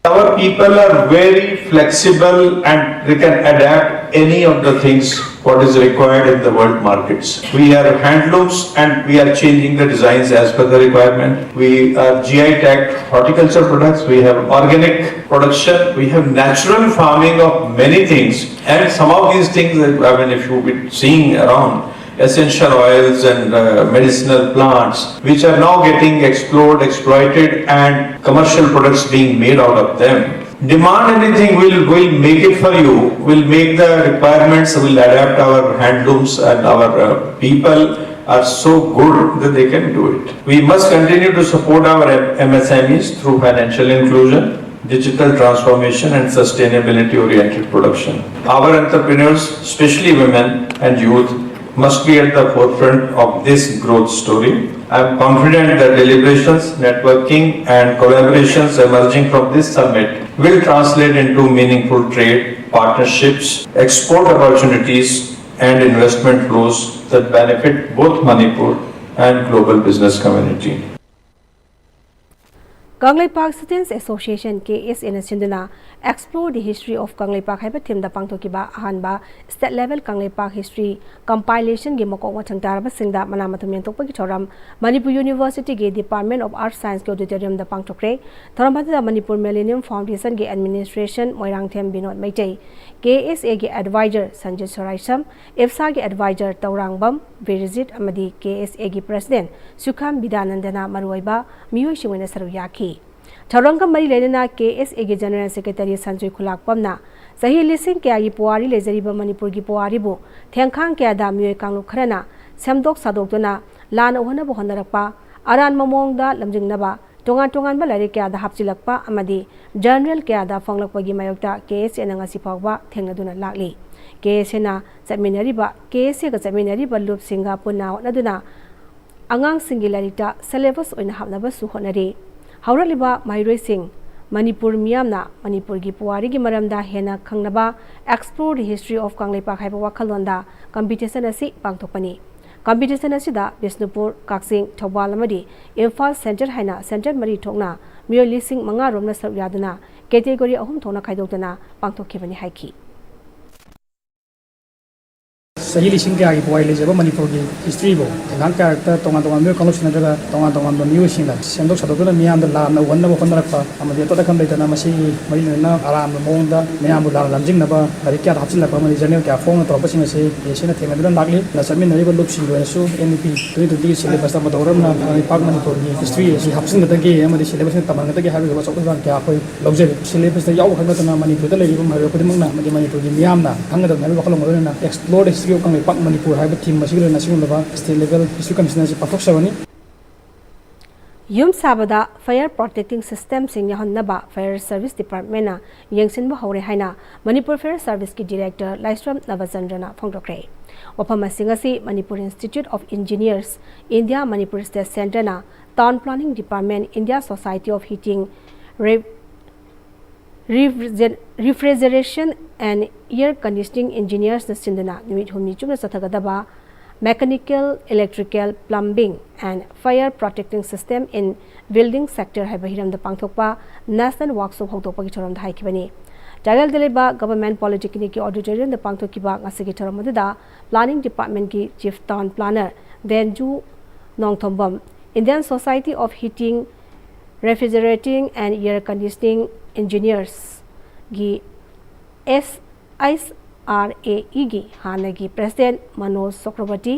Our people are very flexible and they can adapt any of the things what is required in the world markets. We have handlooms and we are changing the designs as per the requirement. We are G I tagged horticulture products, we have organic production, we have natural farming of many things, and some of these things, I mean, if you've been seeing around, essential oils and uh, medicinal plants, which are now getting explored, exploited, and commercial products being made out of them. Demand anything, we'll, we'll make it for you. We'll make the requirements, we'll adapt. Our handlooms and our uh, people are so good that they can do it. We must continue to support our M- M S M Es through financial inclusion, digital transformation, and sustainability oriented production. Our entrepreneurs, especially women and youth, must be at the forefront of this growth story. I am confident that deliberations, networking, and collaborations emerging from this summit will translate into meaningful trade, partnerships, export opportunities, and investment flows that benefit both Manipur and global business community. Kangleipak Students Association, ꯀꯦ ꯑꯦꯁ ꯑꯦꯅ ꯁꯤꯟꯗꯨꯅ Explore the History of Kangleipak ꯍꯥꯏꯕ ꯊꯤꯝꯗ ꯄꯥꯡꯊꯣꯛꯈꯤꯕ ꯑꯍꯥꯟꯕ State Level ꯀꯪꯂꯩꯄꯥꯛ History Compilationꯒꯤ ꯃꯀꯣꯛ ꯃꯊꯪ ꯇꯥꯔꯕꯁꯤꯡꯗ ꯃꯅꯥ ꯃꯊꯨꯝ ꯌꯦꯟꯊꯣꯛꯄꯒꯤ ꯊꯧꯔꯝ ꯃꯅꯤꯄꯨꯔ Universityꯒꯤ Department of Arts Scienceꯀꯤ auditoriumꯗ ꯄꯥꯡꯊꯣꯛꯈ꯭ꯔꯦ꯫ ꯊꯧꯔꯝ ꯑꯗꯨꯗ ꯃꯅꯤꯄꯨꯔ Millennium Foundationꯒꯤ Administration ꯃꯣꯏꯔꯥꯡꯊꯦꯝ ꯕꯤꯅꯣꯗ ꯃꯩꯇꯩ, ꯀꯦ ꯑꯦꯁ ꯑꯦꯒꯤ Advisor ꯁꯟꯖꯤꯠ ꯁꯣꯔꯥꯏꯁꯝ, ꯏꯞꯁꯥꯒꯤ Advisor ꯇꯧꯔꯥꯡꯕꯝ ꯕꯤꯔꯖꯤꯠ ꯑꯃꯗꯤ ꯀꯦ ꯑꯦꯁ ꯑꯦꯒꯤ President ꯁꯨꯈꯥꯝ ꯕꯤꯗ꯭ꯌꯥꯅꯟꯗꯅ ꯃꯔꯨꯑꯣꯏꯕ ꯃꯤꯑꯣꯏꯁꯤꯡ ꯑꯣꯏꯅ ꯁꯔꯨꯛ ꯌꯥꯈꯤ꯫ ꯊꯧꯔꯝꯒ ꯃꯔꯤ ꯂꯩꯅꯅ ꯀꯦ ꯑꯦꯁ ꯑꯦꯒꯤ General Secretary ꯁꯟꯖꯣꯏ ꯈꯨꯂꯥꯛꯄꯝꯅ ꯆꯍꯤ ꯂꯤꯁꯤꯡ ꯀꯌꯥꯒꯤ ꯄꯨꯋꯥꯔꯤ ꯂꯩꯖꯔꯤꯕ ꯃꯅꯤꯄꯨꯔꯒꯤ ꯄꯨꯋꯥꯔꯤꯕꯨ ꯊꯦꯡꯈꯥꯡ ꯀꯌꯥꯗ ꯃꯤꯑꯣꯏ ꯀꯥꯡꯂꯨꯞ ꯈꯔꯅ ꯁꯦꯝꯗꯣꯛ ꯁꯥꯗꯣꯛꯇꯨꯅ ꯂꯥꯟꯅ ꯎꯍꯟꯅꯕ ꯍꯣꯠꯅꯔꯛꯄ, ꯑꯔꯥꯟꯕ ꯃꯑꯣꯡꯗ ꯂꯝꯖꯤꯡꯅꯕ, ꯇꯣꯉꯥꯟ ꯇꯣꯉꯥꯟꯕ ꯂꯥꯏꯔꯤꯛ ꯀꯌꯥꯗ ꯍꯥꯞꯆꯤꯜꯂꯛꯄ ꯑꯃꯗꯤ journal ꯀꯌꯥꯗ ꯐꯣꯡꯂꯛꯄꯒꯤ ꯃꯥꯌꯣꯛꯇ ꯀꯦ ꯑꯦꯁ ꯑꯦꯅ ꯉꯁꯤ ꯐꯥꯎꯕ ꯊꯦꯡꯅꯗꯨꯅ ꯂꯥꯛꯂꯤ꯫ ꯀꯦ ꯑꯦꯁ ꯑꯦꯅ ꯆꯠꯃꯤꯟꯅꯔꯤꯕ, ꯀꯦ ꯑꯦꯁ ꯑꯦꯒ ꯆꯠꯃꯤꯟꯅꯔꯤꯕ ꯂꯨꯞꯁꯤꯡꯒ ꯄꯨꯟꯅ ꯍꯣꯠꯅꯗꯨꯅ ꯑꯉꯥꯡꯁꯤꯡꯒꯤ ꯂꯥꯏꯔꯤꯛꯇ syllabus ꯑꯣꯏꯅ ꯍꯥꯞꯅꯕꯁꯨ ꯍꯣꯠꯅꯔꯤ꯫ ꯍꯧꯔꯛꯂꯤꯕ ꯃꯍꯩꯔꯣꯏꯁꯤꯡ ꯃꯅꯤꯄꯨꯔ ꯃꯤꯌꯥꯝꯅ ꯃꯅꯤꯄꯨꯔꯒꯤ ꯄꯨꯋꯥꯔꯤꯒꯤ ꯃꯔꯝꯗ ꯍꯦꯟꯅ ꯈꯪꯅꯕ Explore the History of Kangleipak ꯍꯥꯏꯕ ꯋꯥꯈꯜꯂꯣꯟꯗ competition ꯑꯁꯤ ꯄꯥꯡꯊꯣꯛꯄꯅꯤ꯫ Competition ꯑꯁꯤꯗ ꯕꯤꯁꯅꯨꯄꯨꯔ, ꯀꯛꯆꯤꯡ, ꯊꯧꯕꯥꯜ ꯑꯃꯗꯤ ꯏꯝꯐꯥꯜ Centre ꯍꯥꯏꯅ centre ꯃꯔꯤ ꯊꯣꯛꯅ ꯃꯤꯑꯣꯏ ꯂꯤꯁꯤꯡ ꯃꯉꯥ ꯔꯣꯝꯅ ꯁꯔꯨꯛ ꯌꯥꯗꯨꯅ category ꯑꯍꯨꯝ ꯊꯣꯛꯅ ꯈꯥꯏꯗꯣꯛꯇꯨꯅ ꯄꯥꯡꯊꯣꯛꯈꯤꯕꯅꯤ ꯍꯥꯏꯈꯤ꯫ ꯆꯍꯤ ꯂꯤꯁꯤꯡ ꯀꯌꯥꯒꯤ ꯄꯨꯋꯥꯔꯤ ꯂꯩꯖꯕ ꯃꯅꯤꯄꯨꯔꯒꯤ ꯍꯤꯁꯇ꯭ꯔꯤꯕꯨ ꯊꯦꯡꯒꯥꯡ ꯀꯌꯥꯔꯛꯇ ꯇꯣꯉꯥꯟ ꯇꯣꯉꯥꯟꯕ ꯀꯥꯡꯂꯨꯞꯁꯤꯡ ꯅꯠꯇ꯭ꯔꯒ ꯇꯣꯉꯥꯟ ꯇꯣꯉꯥꯟꯕ ꯃꯤꯑꯣꯏꯁꯤꯡꯅ ꯁꯦꯝꯗꯣꯛ ꯁꯥꯗꯣꯛꯇꯨꯅ ꯃꯤꯌꯥꯝꯗ ꯂꯥꯟꯅ ꯎꯍꯟꯅꯕ ꯍꯣꯠꯅꯔꯛꯄ ꯑꯃꯗꯤ ꯑꯇꯣꯠ ꯑꯀꯥꯏ ꯂꯩꯇꯅ ꯃꯁꯤꯒꯤ ꯃꯔꯤ ꯂꯩꯅꯅ ꯑꯔꯥꯟꯕ ꯃꯑꯣꯡꯗ ꯃꯤꯌꯥꯝꯕꯨ ꯂꯥꯟꯅ ꯂꯝꯖꯤꯡꯅꯕ ꯂꯥꯏꯔꯤꯛ ꯀꯌꯥꯗ ꯍꯥꯞꯆꯤꯜꯂꯛꯄ ꯑꯃꯗꯤ ꯖꯔꯅꯦꯜ ꯀꯌꯥ ꯐꯣꯡꯅ ꯇꯧꯔꯛꯄꯁꯤꯡ ꯑꯁꯤ ꯁꯤꯅ ꯊꯦꯡꯅꯗꯨꯅ ꯂꯥꯛꯂꯤ꯫ ꯆꯠꯃꯤꯟꯅꯔꯤꯕ ꯂꯨꯞꯁꯤꯡꯒꯤ ꯑꯣꯏꯅꯁꯨ ꯑꯦꯟ ꯏ ꯄꯤ ꯇ꯭ꯋꯦꯟꯇꯤ ꯇ꯭ꯋꯦꯟꯇꯤꯒꯤ ꯁꯤꯂꯦꯕꯁꯇ ꯑꯃ ꯇꯧꯔꯝꯅ ꯂꯩꯄꯥꯛ ꯃꯅꯤꯄꯨꯔꯒꯤ ꯍꯤꯁꯇ꯭ꯔꯤ ꯑꯁꯤ ꯍꯥꯞꯆꯤꯟꯒꯗꯒꯦ ꯑꯃꯗꯤ ꯁꯤꯂꯦꯕꯁꯇ ꯇꯝꯍꯟꯒꯗꯒꯦ ꯍꯥꯏꯕꯒꯤ ꯋꯥꯁꯛ ꯋꯥꯍꯪ ꯀꯌꯥ ꯑꯩꯈꯣꯏ ꯂꯧꯖꯔꯤ꯫ ꯁꯤꯂꯦꯕꯁꯇ ꯌꯥꯎꯕ ꯈꯛ ꯅꯠꯇꯅ ꯃꯅꯤꯄꯨꯔꯗ ꯂꯩꯔꯤꯕ ꯃꯍꯩꯔꯣꯏ ꯈꯨꯗꯤꯡꯃꯛꯅ ꯑꯃꯗꯤ ꯃꯅꯤꯄꯨꯔꯒꯤ ꯃꯤꯌꯥꯝꯅ ꯈꯪꯒꯗꯕꯅꯤ ꯍꯥꯏꯕꯒꯤ ꯋꯥꯈꯜꯂꯣꯟ ꯑꯣꯏꯅ Explore the History of Kangleipak Manipur ꯍꯥꯏꯕ ꯊꯤꯝ ꯑꯁꯤꯒꯤ ꯑꯣꯏꯅ ꯑꯁꯤꯒꯨꯝꯂꯕ ꯁ꯭ꯇꯦꯠ ꯂꯦꯚꯦꯜ ꯍꯤꯁꯇ꯭ꯔꯤ ꯀꯝꯄꯤꯇꯤꯁꯟ ꯑꯁꯤ ꯄꯥꯡꯊꯣꯛꯆꯕꯅꯤ꯫ ꯌꯨꯝ ꯁꯥꯕꯗ ꯐꯥꯌꯔ ꯄ꯭ꯔꯣꯇꯦꯛꯇꯤꯡ ꯁꯤꯁꯇꯦꯝꯁꯤꯡ ꯌꯥꯎꯍꯟꯅꯕ ꯐꯥꯌꯔ ꯁꯔꯚꯤꯁ ꯗꯤꯄꯥꯔꯠꯃꯦꯟꯅ ꯌꯦꯡꯁꯤꯟꯕ ꯍꯧꯔꯦ ꯍꯥꯏꯅ ꯃꯅꯤꯄꯨꯔ ꯐꯥꯌꯔ ꯁꯔꯚꯤꯁꯀꯤ ꯗꯤꯔꯦꯛꯇꯔ ꯂꯥꯏꯁ꯭ꯔꯝ ꯅꯕꯆꯟꯗ꯭ꯔꯅ ꯐꯣꯡꯗꯣꯛꯈ꯭ꯔꯦ꯫ ꯋꯥꯐꯝ ꯑꯁꯤꯡ ꯑꯁꯤ Manipur institute of engineers, India Manipur state ꯁꯦꯟꯇꯔꯅ town planning department, India society of heating, refrigeration and air conditioning ꯏꯟꯖꯤꯅꯤꯌꯔꯁꯅ ꯁꯤꯟꯗꯨꯅ ꯅꯨꯃꯤꯠ ꯍꯨꯝꯅꯤ ꯆꯨꯞꯅ ꯆꯠꯊꯒꯗꯕ Mechanical, Electrical, Plumbing and Fire Protecting System in Building Sector ꯍꯥꯏꯕ ꯍꯤꯔꯝꯗ ꯄꯥꯡꯊꯣꯛꯄ ꯅꯦꯁꯅꯦꯜ ꯋꯥꯔꯛꯁꯣꯞ ꯍꯧꯗꯣꯛꯄꯒꯤ ꯊꯧꯔꯝꯗ ꯍꯥꯏꯈꯤꯕꯅꯤ꯫ ꯆꯥꯟꯗꯦꯜꯗ ꯂꯩꯕ ꯒꯚꯔꯟꯃꯦꯟꯠ ꯄꯣꯂꯤꯇꯦꯛꯅꯤꯛꯀꯤ ꯑꯣꯗꯤꯇꯣꯔꯤꯌꯝꯗ ꯄꯥꯡꯊꯣꯛꯈꯤꯕ ꯉꯁꯤꯒꯤ ꯊꯧꯔꯝ ꯑꯗꯨꯗ ꯄ꯭ꯂꯥꯅꯤꯡ ꯗꯤꯄꯥꯔꯠꯃꯦꯟꯠꯀꯤ chief town planner Denju Nongthombam, Indian Society of Heating, Refrigerating and Air Conditioning Engineersꯒꯤ ꯑꯦꯁ ꯑꯥꯏ ꯑꯥꯔ ꯑꯦ ꯏꯒꯤ ꯍꯥꯟꯅꯒꯤ president Manoj Chakraborty,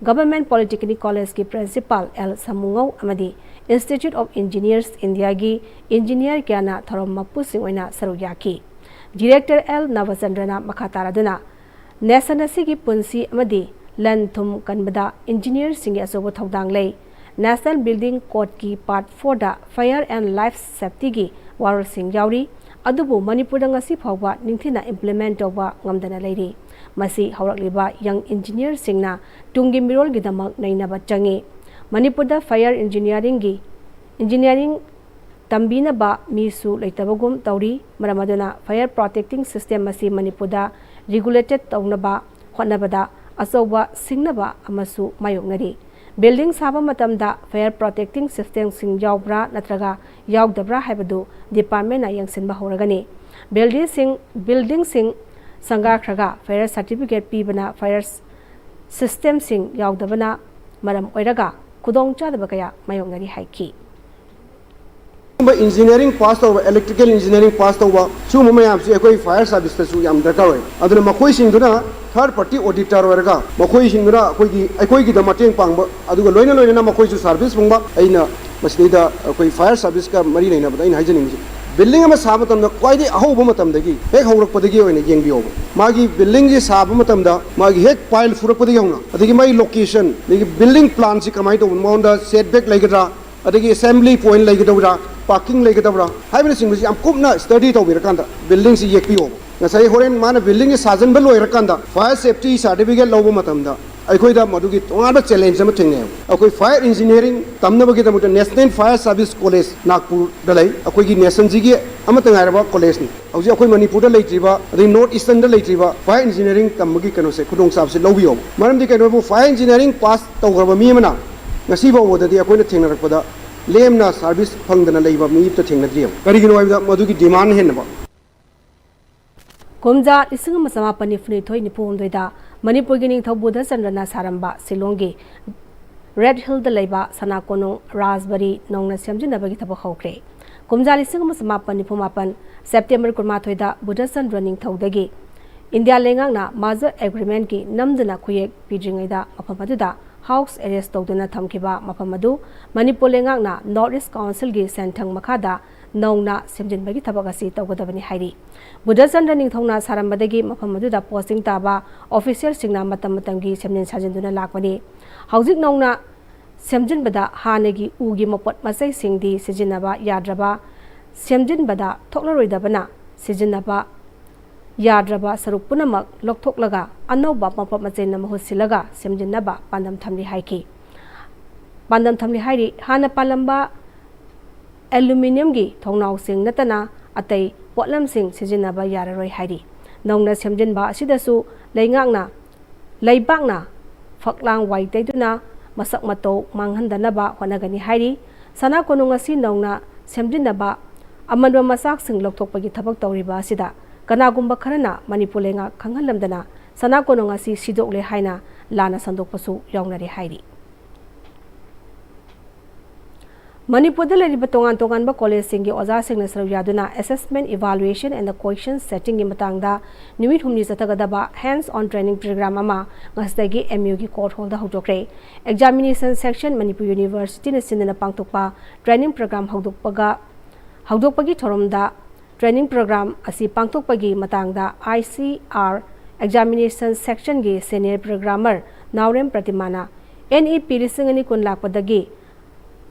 government polytechnic ꯀꯣꯂꯦꯖꯀꯤ ꯄ꯭ꯔꯤꯟꯁꯤꯄꯥꯜ ꯑꯦꯜ ꯁꯃꯨꯉꯧ ꯑꯃꯗꯤ ꯏꯟꯁꯇꯤꯇ꯭ꯌꯨꯠ ꯑꯣꯐ ꯏꯟꯖꯤꯅꯤꯌꯔꯁ ꯏꯟꯗꯤꯌꯥꯒꯤ ꯏꯟꯖꯤꯅꯤꯌꯔ ꯀꯌꯥꯅ ꯊꯧꯔꯝ ꯃꯄꯨꯁꯤꯡ ꯑꯣꯏꯅ ꯁꯔꯨꯛ ꯌꯥꯈꯤ꯫ ꯗꯤꯔꯦꯛꯇꯔ ꯑꯦꯜ ꯅꯕꯆꯟꯗ꯭ꯔꯅ ꯃꯈꯥ ꯇꯥꯔꯗꯨꯅ, ꯅꯦꯁꯟ ꯑꯁꯤꯒꯤ ꯄꯨꯟꯁꯤ ꯑꯃꯗꯤ ꯂꯟ ꯊꯨꯝ ꯀꯟꯕꯗ ꯏꯟꯖꯤꯅꯤꯌꯔꯁꯤꯡꯒꯤ ꯑꯆꯧꯕ ꯊꯧꯗꯥꯡ ꯂꯩ꯫ ꯅꯦꯁꯅꯦꯜ ꯕꯤꯜꯗꯤꯡ ꯀꯣꯗꯀꯤ ꯄꯥꯔꯠ ꯐꯣꯔꯗ ꯐꯥꯌꯔ ꯑꯦꯟ ꯂꯥꯏꯐ ꯁꯦꯐꯇꯤꯒꯤ ꯋꯥꯔꯣꯜꯁꯤꯡ ꯌꯥꯎꯔꯤ, ꯑꯗꯨꯕꯨ ꯃꯅꯤꯄꯨꯔꯗ ꯉꯁꯤ ꯐꯥꯎꯕ ꯅꯤꯡꯊꯤꯅ ꯏꯝꯄ꯭ꯂꯤꯃꯦꯟꯠ ꯇꯧꯕ ꯉꯝꯗꯅ ꯂꯩꯔꯤ꯫ ꯃꯁꯤ ꯍꯧꯔꯛꯂꯤꯕ ꯌꯪ ꯏꯟꯖꯤꯅꯤꯌꯔꯁꯤꯡꯅ ꯇꯨꯡꯒꯤ ꯃꯤꯔꯣꯜꯒꯤꯗꯃꯛ ꯅꯩꯅꯕ ꯆꯪꯏ꯫ ꯃꯅꯤꯄꯨꯔꯗ ꯐꯥꯌꯔ ꯏꯟꯖꯤꯅꯤꯌꯥꯔꯤꯡꯒꯤ, ꯏꯟꯖꯤꯅꯤꯌꯥꯔꯤꯡ ꯇꯝꯕꯤꯅꯕ ꯃꯤꯁꯨ ꯂꯩꯇꯕꯒꯨꯝ ꯇꯧꯔꯤ꯫ ꯃꯔꯝ ꯑꯗꯨꯅ ꯐꯥꯌꯔ ꯄ꯭ꯔꯣꯇꯦꯛꯇꯤꯡ ꯁꯤꯁꯇꯦꯝ ꯑꯁꯤ ꯃꯅꯤꯄꯨꯔꯗ ꯔꯤꯒꯨꯂꯦꯇꯦꯗ ꯇꯧꯅꯕ ꯍꯣꯠꯅꯕꯗ ꯑꯆꯧꯕ ꯁꯤꯡꯅꯕ ꯑꯃꯁꯨ ꯃꯥꯌꯣꯛꯅꯔꯤ꯫ ꯕꯤꯜꯗꯤꯡ ꯁꯥꯕ ꯃꯇꯝꯗ ꯐꯥꯌꯔ ꯄ꯭ꯔꯣꯇꯦꯛꯇꯤꯡ ꯁꯤꯁꯇꯦꯝꯁꯤꯡ ꯌꯥꯎꯕ꯭ꯔꯥ ꯅꯠꯇ꯭ꯔꯒ ꯌꯥꯎꯗꯕ꯭ꯔꯥ ꯍꯥꯏꯕꯗꯨ ꯗꯤꯄꯥꯔꯠꯃꯦꯟꯠꯅ ꯌꯦꯡꯁꯤꯟꯕ ꯍꯧꯔꯒꯅꯤ꯫ ꯕꯤꯜꯗꯤꯡꯁꯤꯡ, ꯕꯤꯜꯗꯤꯡꯁꯤꯡ ꯁꯪꯒꯥꯈ꯭ꯔꯒ ꯐꯥꯌꯔ ꯁꯥꯔꯇꯤꯐꯤꯀꯦꯠ ꯄꯤꯕꯅ ꯐꯥꯌꯔ ꯁꯤꯁꯇꯦꯝꯁꯤꯡ ꯌꯥꯎꯗꯕꯅ ꯃꯔꯝ ꯑꯣꯏꯔꯒ ꯈꯨꯗꯣꯡꯆꯥꯗꯕ ꯀꯌꯥ ꯃꯥꯌꯣꯛꯅꯔꯤ ꯍꯥꯏꯈꯤ꯫ ꯏꯟꯖꯤꯅꯤꯌꯥꯔꯤꯡ ꯄꯥꯁ ꯇꯧꯕ, ꯏꯂꯦꯛꯇ꯭ꯔꯤꯀꯦꯜ ꯏꯟꯖꯤꯅꯤꯌꯥꯔꯤꯡ ꯄꯥꯁ ꯇꯧꯕ, ꯁꯤꯒꯨꯝꯕ ꯃꯌꯥꯝꯁꯤ ꯑꯩꯈꯣꯏ ꯐꯥꯌꯔ ꯁꯥꯔꯚꯤꯁꯇꯁꯨ ꯌꯥꯝ ꯗꯔꯀꯥꯔ ꯑꯣꯏ꯫ ꯑꯗꯨꯅ ꯃꯈꯣꯏꯁꯤꯡꯗꯨꯅ ꯊꯥꯔꯗ ꯄꯥꯔꯇꯤ ꯑꯣꯗꯤꯇꯔ ꯑꯣꯏꯔꯒ ꯃꯈꯣꯏꯁꯤꯡꯗꯨꯅ ꯑꯩꯈꯣꯏꯒꯤ, ꯑꯩꯈꯣꯏꯒꯤꯗ ꯃꯇꯦꯡ ꯄꯥꯡꯕ, ꯑꯗꯨꯒ ꯂꯣꯏꯅ ꯂꯣꯏꯅꯅ ꯃꯈꯣꯏꯁꯨ ꯁꯥꯔꯚꯤꯁ ꯐꯪꯕ꯫ ꯑꯩꯅ ꯃꯁꯤꯗꯩꯗ ꯑꯩꯈꯣꯏ ꯐꯥꯌꯔ ꯁꯥꯔꯚꯤꯁꯀ ꯃꯔꯤ ꯂꯩꯅꯕꯗ ꯑꯩꯅ ꯍꯥꯏꯖꯅꯤꯡꯉꯤꯁꯦ, ꯕꯤꯜꯗꯤꯡ ꯑꯃ ꯁꯥꯕ ꯃꯇꯝꯗ ꯈ꯭ꯋꯥꯏꯗꯒꯤ ꯑꯍꯧꯕ ꯃꯇꯝꯗꯒꯤ, ꯍꯦꯛ ꯍꯧꯔꯛꯄꯗꯒꯤ ꯑꯣꯏꯅ ꯌꯦꯡꯕꯤꯌꯣꯕ꯫ ꯃꯥꯒꯤ ꯕꯤꯜꯗꯤꯡꯁꯤ ꯁꯥꯕ ꯃꯇꯝꯗ ꯃꯥꯒꯤ ꯍꯦꯛ ꯄꯥꯏꯜ ꯐꯨꯔꯛꯄꯗꯒꯤ ꯍꯧꯅ, ꯑꯗꯒꯤ ꯃꯥꯒꯤ ꯂꯣꯀꯦꯁꯟ, ꯑꯗꯒꯤ ꯕꯤꯜꯗꯤꯡ ꯄ꯭ꯂꯥꯟꯁꯤ ꯀꯃꯥꯏꯅ ꯇꯧꯕꯅꯣ, ꯃꯉꯣꯟꯗ ꯁꯦꯠ ꯕꯦꯛ ꯂꯩꯒꯗ꯭ꯔꯥ, ꯑꯗꯒꯤ ꯑꯦꯁꯦꯝꯕ꯭ꯂꯤ ꯄꯣꯏꯟꯠ ꯂꯩꯒꯗꯕ꯭ꯔꯥ, ꯄꯥꯔꯀꯤꯡ ꯂꯩꯒꯗꯕ꯭ꯔꯥ ꯍꯥꯏꯕꯅꯆꯤꯡꯕꯁꯤ ꯌꯥꯝ ꯀꯨꯞꯅ ꯁ꯭ꯇꯗꯤ ꯇꯧꯕꯤꯔꯀꯥꯟꯗ ꯕꯤꯜꯗꯤꯡꯁꯤ ꯌꯦꯛꯄꯤꯌꯣꯕ꯫ ꯉꯁꯥꯏ ꯍꯣꯔꯦꯟ ꯃꯥꯅ ꯕꯤꯜꯗꯤꯡꯁꯤ ꯁꯥꯖꯟꯕ ꯂꯣꯏꯔꯀꯥꯟꯗ ꯐꯥꯌꯔ ꯁꯦꯐꯇꯤ ꯁꯥꯔꯇꯤꯐꯤꯀꯦꯠ ꯂꯧꯕ ꯃꯇꯝꯗ ꯑꯩꯈꯣꯏꯗ ꯃꯗꯨꯒꯤ ꯇꯣꯉꯥꯟꯕ ꯆꯦꯂꯦꯟꯖ ꯑꯃ ꯊꯦꯡꯅꯩ꯫ ꯑꯩꯈꯣꯏ ꯐꯥꯌꯔ ꯏꯟꯖꯤꯅꯤꯌꯥꯔꯤꯡ ꯇꯝꯅꯕꯒꯤꯗꯃꯛꯇ ꯅꯦꯁꯅꯦꯜ ꯐꯥꯌꯔ ꯁꯥꯔꯚꯤꯁ ꯀꯣꯂꯦꯖ ꯅꯥꯒꯄꯨꯔꯗ ꯂꯩ꯫ ꯑꯩꯈꯣꯏꯒꯤ ꯅꯦꯁꯟꯁꯤꯒꯤ ꯑꯃꯠꯇ ꯉꯥꯏꯔꯕ ꯀꯣꯂꯦꯖꯅꯤ꯫ ꯍꯧꯖꯤꯛ ꯑꯩꯈꯣꯏ ꯃꯅꯤꯄꯨꯔꯗ ꯂꯩꯇ꯭ꯔꯤꯕ, ꯑꯗꯩ ꯅꯣꯔꯠ ꯏꯁꯇꯔꯟꯗ ꯂꯩꯇ꯭ꯔꯤꯕ ꯐꯥꯌꯔ ꯏꯟꯖꯤꯅꯤꯌꯥꯔꯤꯡ ꯇꯝꯕꯒꯤ ꯀꯩꯅꯣꯁꯦ, ꯈꯨꯗꯣꯡꯆꯥꯕꯁꯦ ꯂꯧꯕꯤꯌꯣꯕ꯫ ꯃꯔꯝꯗꯤ ꯀꯩꯅꯣꯕꯨ, ꯐꯥꯌꯔ ꯏꯟꯖꯤꯅꯤꯌꯥꯔꯤꯡ ꯄꯥꯁ ꯇꯧꯈ꯭ꯔꯕ ꯃꯤ ꯑꯃꯅ ꯉꯁꯤ ꯐꯥꯎꯕꯗꯗꯤ ꯑꯩꯈꯣꯏꯅ ꯊꯦꯡꯅꯔꯛꯄꯗ ꯂꯦꯝꯅ ꯁꯥꯔꯚꯤꯁ ꯐꯪꯗꯅ ꯂꯩꯕ ꯃꯤ ꯑꯃꯠꯇ ꯊꯦꯡꯅꯗ꯭ꯔꯤꯕ꯫ ꯀꯔꯤꯒꯤꯅꯣ ꯍꯥꯏꯕꯗ ꯃꯗꯨꯒꯤ ꯗꯤꯃꯥꯟ ꯍꯦꯟꯅꯕ꯫ ꯀꯨꯝꯖꯥ ꯂꯤꯁꯤꯡ ꯑꯃ ꯆꯃꯥꯄꯟ ꯅꯤꯐꯨꯅꯤꯊꯣꯏ ꯅꯤꯐꯨꯍꯨꯝꯗꯣꯏꯗ ꯃꯅꯤꯄꯨꯔꯒꯤ ꯅꯤꯡꯊꯧ ꯕꯨꯙꯆꯟꯗ꯭ꯔꯅ ꯁꯥꯔꯝꯕ ꯁꯤꯂꯣꯡꯒꯤ ꯔꯦꯗ ꯍꯤꯜꯗ ꯂꯩꯕ ꯁꯅꯥ ꯀꯣꯅꯨꯡ ꯔꯥꯖꯕꯥꯔꯤ ꯅꯧꯅ ꯁꯦꯝꯖꯤꯟꯅꯕꯒꯤ ꯊꯕꯛ ꯍꯧꯈ꯭ꯔꯦ꯫ ꯀꯨꯝꯖꯥ ꯂꯤꯁꯤꯡ ꯑꯃ ꯆꯃꯥꯄꯟ ꯅꯤꯐꯨ ꯃꯥꯄꯟ ꯁꯦꯞꯇꯦꯝꯕꯔ ꯀꯨꯟꯃꯥꯊꯣꯏꯗ ꯕꯨꯙꯆꯟꯗ꯭ꯔ ꯅꯤꯡꯊꯧꯗꯒꯤ ꯏꯟꯗꯤꯌꯥ ꯂꯩꯉꯥꯛꯅ ꯃꯥꯖꯔ ꯑꯦꯒ꯭ꯔꯤꯃꯦꯟꯠꯀꯤ ꯅꯝꯗꯨꯅ ꯈꯨꯌꯦꯛ ꯄꯤꯗ꯭ꯔꯤꯉꯩꯗ ꯃꯐꯝ ꯑꯗꯨꯗ ꯍꯥꯎꯁ ꯑꯦꯔꯦꯁ ꯇꯧꯗꯨꯅ ꯊꯝꯈꯤꯕ ꯃꯐꯝ ꯑꯗꯨ ꯃꯅꯤꯄꯨꯔ ꯂꯩꯉꯥꯛꯅ ꯅꯣꯔꯠ ꯏꯁ ꯀꯥꯎꯟꯁꯤꯜꯒꯤ ꯁꯦꯟꯊꯪ ꯃꯈꯥꯗ ꯅꯧꯅ ꯁꯦꯝꯖꯤꯟꯕꯒꯤ ꯊꯕꯛ ꯑꯁꯤ ꯇꯧꯒꯗꯕꯅꯤ ꯍꯥꯏꯔꯤ꯫ ꯕꯨꯙꯆꯟꯗ꯭ꯔ ꯅꯤꯡꯊꯧꯅ ꯁꯥꯔꯝꯕꯗꯒꯤ ꯃꯐꯝ ꯑꯗꯨꯗ ꯄꯣꯁꯇꯤꯡ ꯇꯥꯕ ꯑꯣꯐꯤꯁꯤꯌꯦꯜꯁꯤꯡꯅ ꯃꯇꯝ ꯃꯇꯝꯒꯤ ꯁꯦꯝꯖꯤꯟ ꯁꯥꯖꯤꯟꯗꯨꯅ ꯂꯥꯛꯄꯅꯤ꯫ ꯍꯧꯖꯤꯛ ꯅꯧꯅ ꯁꯦꯝꯖꯤꯟꯕꯗ ꯍꯥꯟꯅꯒꯤ ꯎꯒꯤ ꯃꯄꯣꯠ ꯃꯆꯩꯁꯤꯡꯗꯤ ꯁꯤꯖꯤꯟꯅꯕ ꯌꯥꯗ꯭ꯔꯕ, ꯁꯦꯝꯖꯤꯟꯕꯗ ꯊꯣꯛꯂꯔꯣꯏꯗꯕꯅ ꯁꯤꯖꯤꯟꯅꯕ ꯌꯥꯗ꯭ꯔꯕ ꯁꯔꯨꯛ ꯄꯨꯝꯅꯃꯛ ꯂꯧꯊꯣꯛꯂꯒ ꯑꯅꯧꯕ ꯃꯄꯣꯠ ꯃꯆꯩꯅ ꯃꯍꯨꯠ ꯁꯤꯜꯂꯒ ꯁꯦꯝꯖꯤꯟꯅꯕ ꯄꯥꯟꯗꯝ ꯊꯝꯂꯤ ꯍꯥꯏꯈꯤ꯫ ꯄꯥꯟꯗꯝ ꯊꯝꯂꯤ ꯍꯥꯏꯔꯤ꯫ ꯍꯥꯟꯅ ꯄꯥꯜꯂꯝꯕ ꯑꯦꯂꯨꯃꯤꯅꯤꯌꯝꯒꯤ ꯊꯣꯡꯅꯥꯎꯁꯤꯡ ꯅꯠꯇꯅ ꯑꯇꯩ ꯄꯣꯠꯂꯝꯁꯤꯡ ꯁꯤꯖꯤꯟꯅꯕ ꯌꯥꯔꯔꯣꯏ ꯍꯥꯏꯔꯤ꯫ ꯅꯧꯅ ꯁꯦꯝꯖꯤꯟꯕ ꯑꯁꯤꯗꯁꯨ ꯂꯩꯉꯥꯛꯅ, ꯂꯩꯕꯥꯛꯅ ꯐꯛꯂꯥꯡ ꯋꯥꯏ ꯇꯩꯗꯨꯅ ꯃꯁꯛ ꯃꯇꯧ ꯃꯥꯡꯍꯟꯗꯅꯕ ꯍꯣꯠꯅꯒꯅꯤ ꯍꯥꯏꯔꯤ꯫ ꯁꯅꯥ ꯀꯣꯅꯨꯡ ꯑꯁꯤ ꯅꯧꯅ ꯁꯦꯝꯖꯤꯟꯅꯕ ꯑꯃꯟꯕ ꯃꯆꯥꯛꯁꯤꯡ ꯂꯧꯊꯣꯛꯄꯒꯤ ꯊꯕꯛ ꯇꯧꯔꯤꯕ ꯑꯁꯤꯗ ꯀꯅꯥꯒꯨꯝꯕ ꯈꯔꯅ ꯃꯅꯤꯄꯨꯔ ꯂꯩꯉꯥꯛ ꯈꯪꯍꯜꯂꯝꯗꯅ ꯁꯅꯥ ꯀꯣꯅꯨꯡ ꯑꯁꯤ ꯁꯤꯗꯣꯛꯂꯦ ꯍꯥꯏꯅ ꯂꯥꯟꯅ ꯁꯟꯗꯣꯛꯄꯁꯨ ꯌꯥꯎꯅꯔꯦ ꯍꯥꯏꯔꯤ꯫ ꯃꯅꯤꯄꯨꯔꯗ ꯂꯩꯔꯤꯕ ꯇꯣꯉꯥꯟ ꯇꯣꯉꯥꯟꯕ ꯀꯣꯂꯦꯖꯁꯤꯡꯒꯤ ꯑꯣꯖꯥꯁꯤꯡꯅ ꯁꯔꯨꯛ ꯌꯥꯗꯨꯅ Assessment, Evaluation and the Question Settingꯒꯤ ꯃꯇꯥꯡꯗ ꯅꯨꯃꯤꯠ ꯍꯨꯝꯅꯤ ꯆꯠꯊꯒꯗꯕ Hands on Training Program ꯑꯃ ꯉꯁꯤꯗꯒꯤ MUꯒꯤ Court Hallꯗ ꯍꯧꯗꯣꯛꯈ꯭ꯔꯦ꯫ Examination Section, ꯃꯅꯤꯄꯨꯔ Universityꯅ ꯁꯤꯟꯗꯨꯅ ꯄꯥꯡꯊꯣꯛꯄ training program ꯍꯧꯗꯣꯛꯄꯒ ꯍꯧꯗꯣꯛꯄꯒꯤ ꯊꯧꯔꯝꯗ training program ꯑꯁꯤ ꯄꯥꯡꯊꯣꯛꯄꯒꯤ ꯃꯇꯥꯡꯗ ICR Examination Sectionꯒꯤ Senior Programmer ꯅꯥꯎꯔꯦꯝ ꯄ꯭ꯔꯇꯤꯃꯥꯅ NEP ꯂꯤꯁꯤꯡ ꯑꯅꯤ ꯀꯨꯟ ꯂꯥꯛꯄꯗꯒꯤ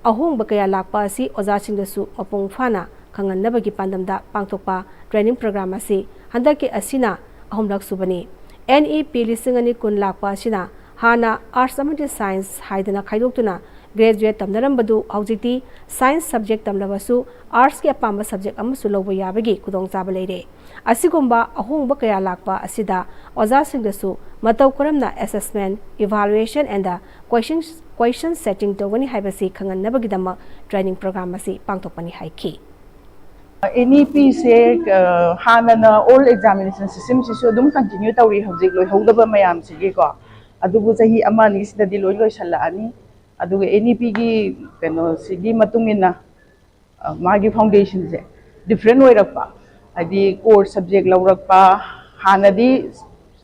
ꯑꯍꯣꯡꯕ ꯀꯌꯥ ꯂꯥꯛꯄ ꯑꯁꯤ ꯑꯣꯖꯥꯁꯤꯡꯗꯁꯨ ꯃꯄꯨꯡ ꯐꯥꯅ ꯈꯪꯍꯟꯅꯕꯒꯤ ꯄꯥꯟꯗꯝꯗ ꯄꯥꯡꯊꯣꯛꯄ training program ꯑꯁꯤ ꯍꯟꯗꯛꯀꯤ ꯑꯁꯤꯅ ꯑꯍꯨꯝꯂꯛ ꯁꯨꯕꯅꯤ꯫ NEP ꯂꯤꯁꯤꯡ ꯑꯅꯤ ꯀꯨꯟ ꯂꯥꯛꯄ ꯑꯁꯤꯅ ꯍꯥꯟꯅ Arts ꯑꯃꯗꯤ Science ꯍꯥꯏꯗꯅ ꯈꯥꯏꯗꯣꯛꯇꯨꯅ graduate ꯇꯝꯅꯔꯝꯕꯗꯨ ꯍꯧꯖꯤꯛꯇꯤ Science subject ꯇꯝꯂꯕꯁꯨ Artsꯀꯤ ꯑꯄꯥꯝꯕ subject ꯑꯃꯁꯨ ꯂꯧꯕ ꯌꯥꯕꯒꯤ ꯈꯨꯗꯣꯡꯆꯥꯕ ꯂꯩꯔꯦ꯫ ꯑꯁꯤꯒꯨꯝꯕ ꯑꯍꯣꯡꯕ ꯀꯌꯥ ꯂꯥꯛꯄ ꯑꯁꯤꯗ ꯑꯣꯖꯥꯁꯤꯡꯗꯁꯨ ꯃꯇꯧ ꯀꯔꯝꯅ Assessment, Evaluation and the Question, Question Setting ꯇꯧꯒꯅꯤ ꯍꯥꯏꯕꯁꯤ ꯈꯪꯍꯟꯅꯕꯒꯤꯗꯃꯛ training program ꯑꯁꯤ ꯄꯥꯡꯊꯣꯛꯄꯅꯤ ꯍꯥꯏꯈꯤ꯫ NEPꯁꯦ ꯍꯥꯟꯅꯅ old examination systemꯁꯤꯁꯨ ꯑꯗꯨꯝ continue ꯇꯧꯔꯤ, ꯍꯧꯖꯤꯛ ꯂꯣꯏꯍꯧꯗꯕ ꯃꯌꯥꯝꯁꯤꯒꯤꯀꯣ꯫ ꯑꯗꯨꯕꯨ ꯆꯍꯤ ꯑꯃ ꯑꯅꯤꯁꯤꯗꯗꯤ ꯂꯣꯏ ꯂꯣꯏꯁꯜꯂꯛꯑꯅꯤ꯫ ꯑꯗꯨꯒ NEPꯒꯤ ꯀꯩꯅꯣꯁꯤꯒꯤ ꯃꯇꯨꯡ ꯏꯟꯅ ꯃꯥꯒꯤ foundationꯁꯦ different ꯑꯣꯏꯔꯛꯄ, ꯍꯥꯏꯗꯤ core subject ꯂꯧꯔꯛꯄ, ꯍꯥꯟꯅꯗꯤ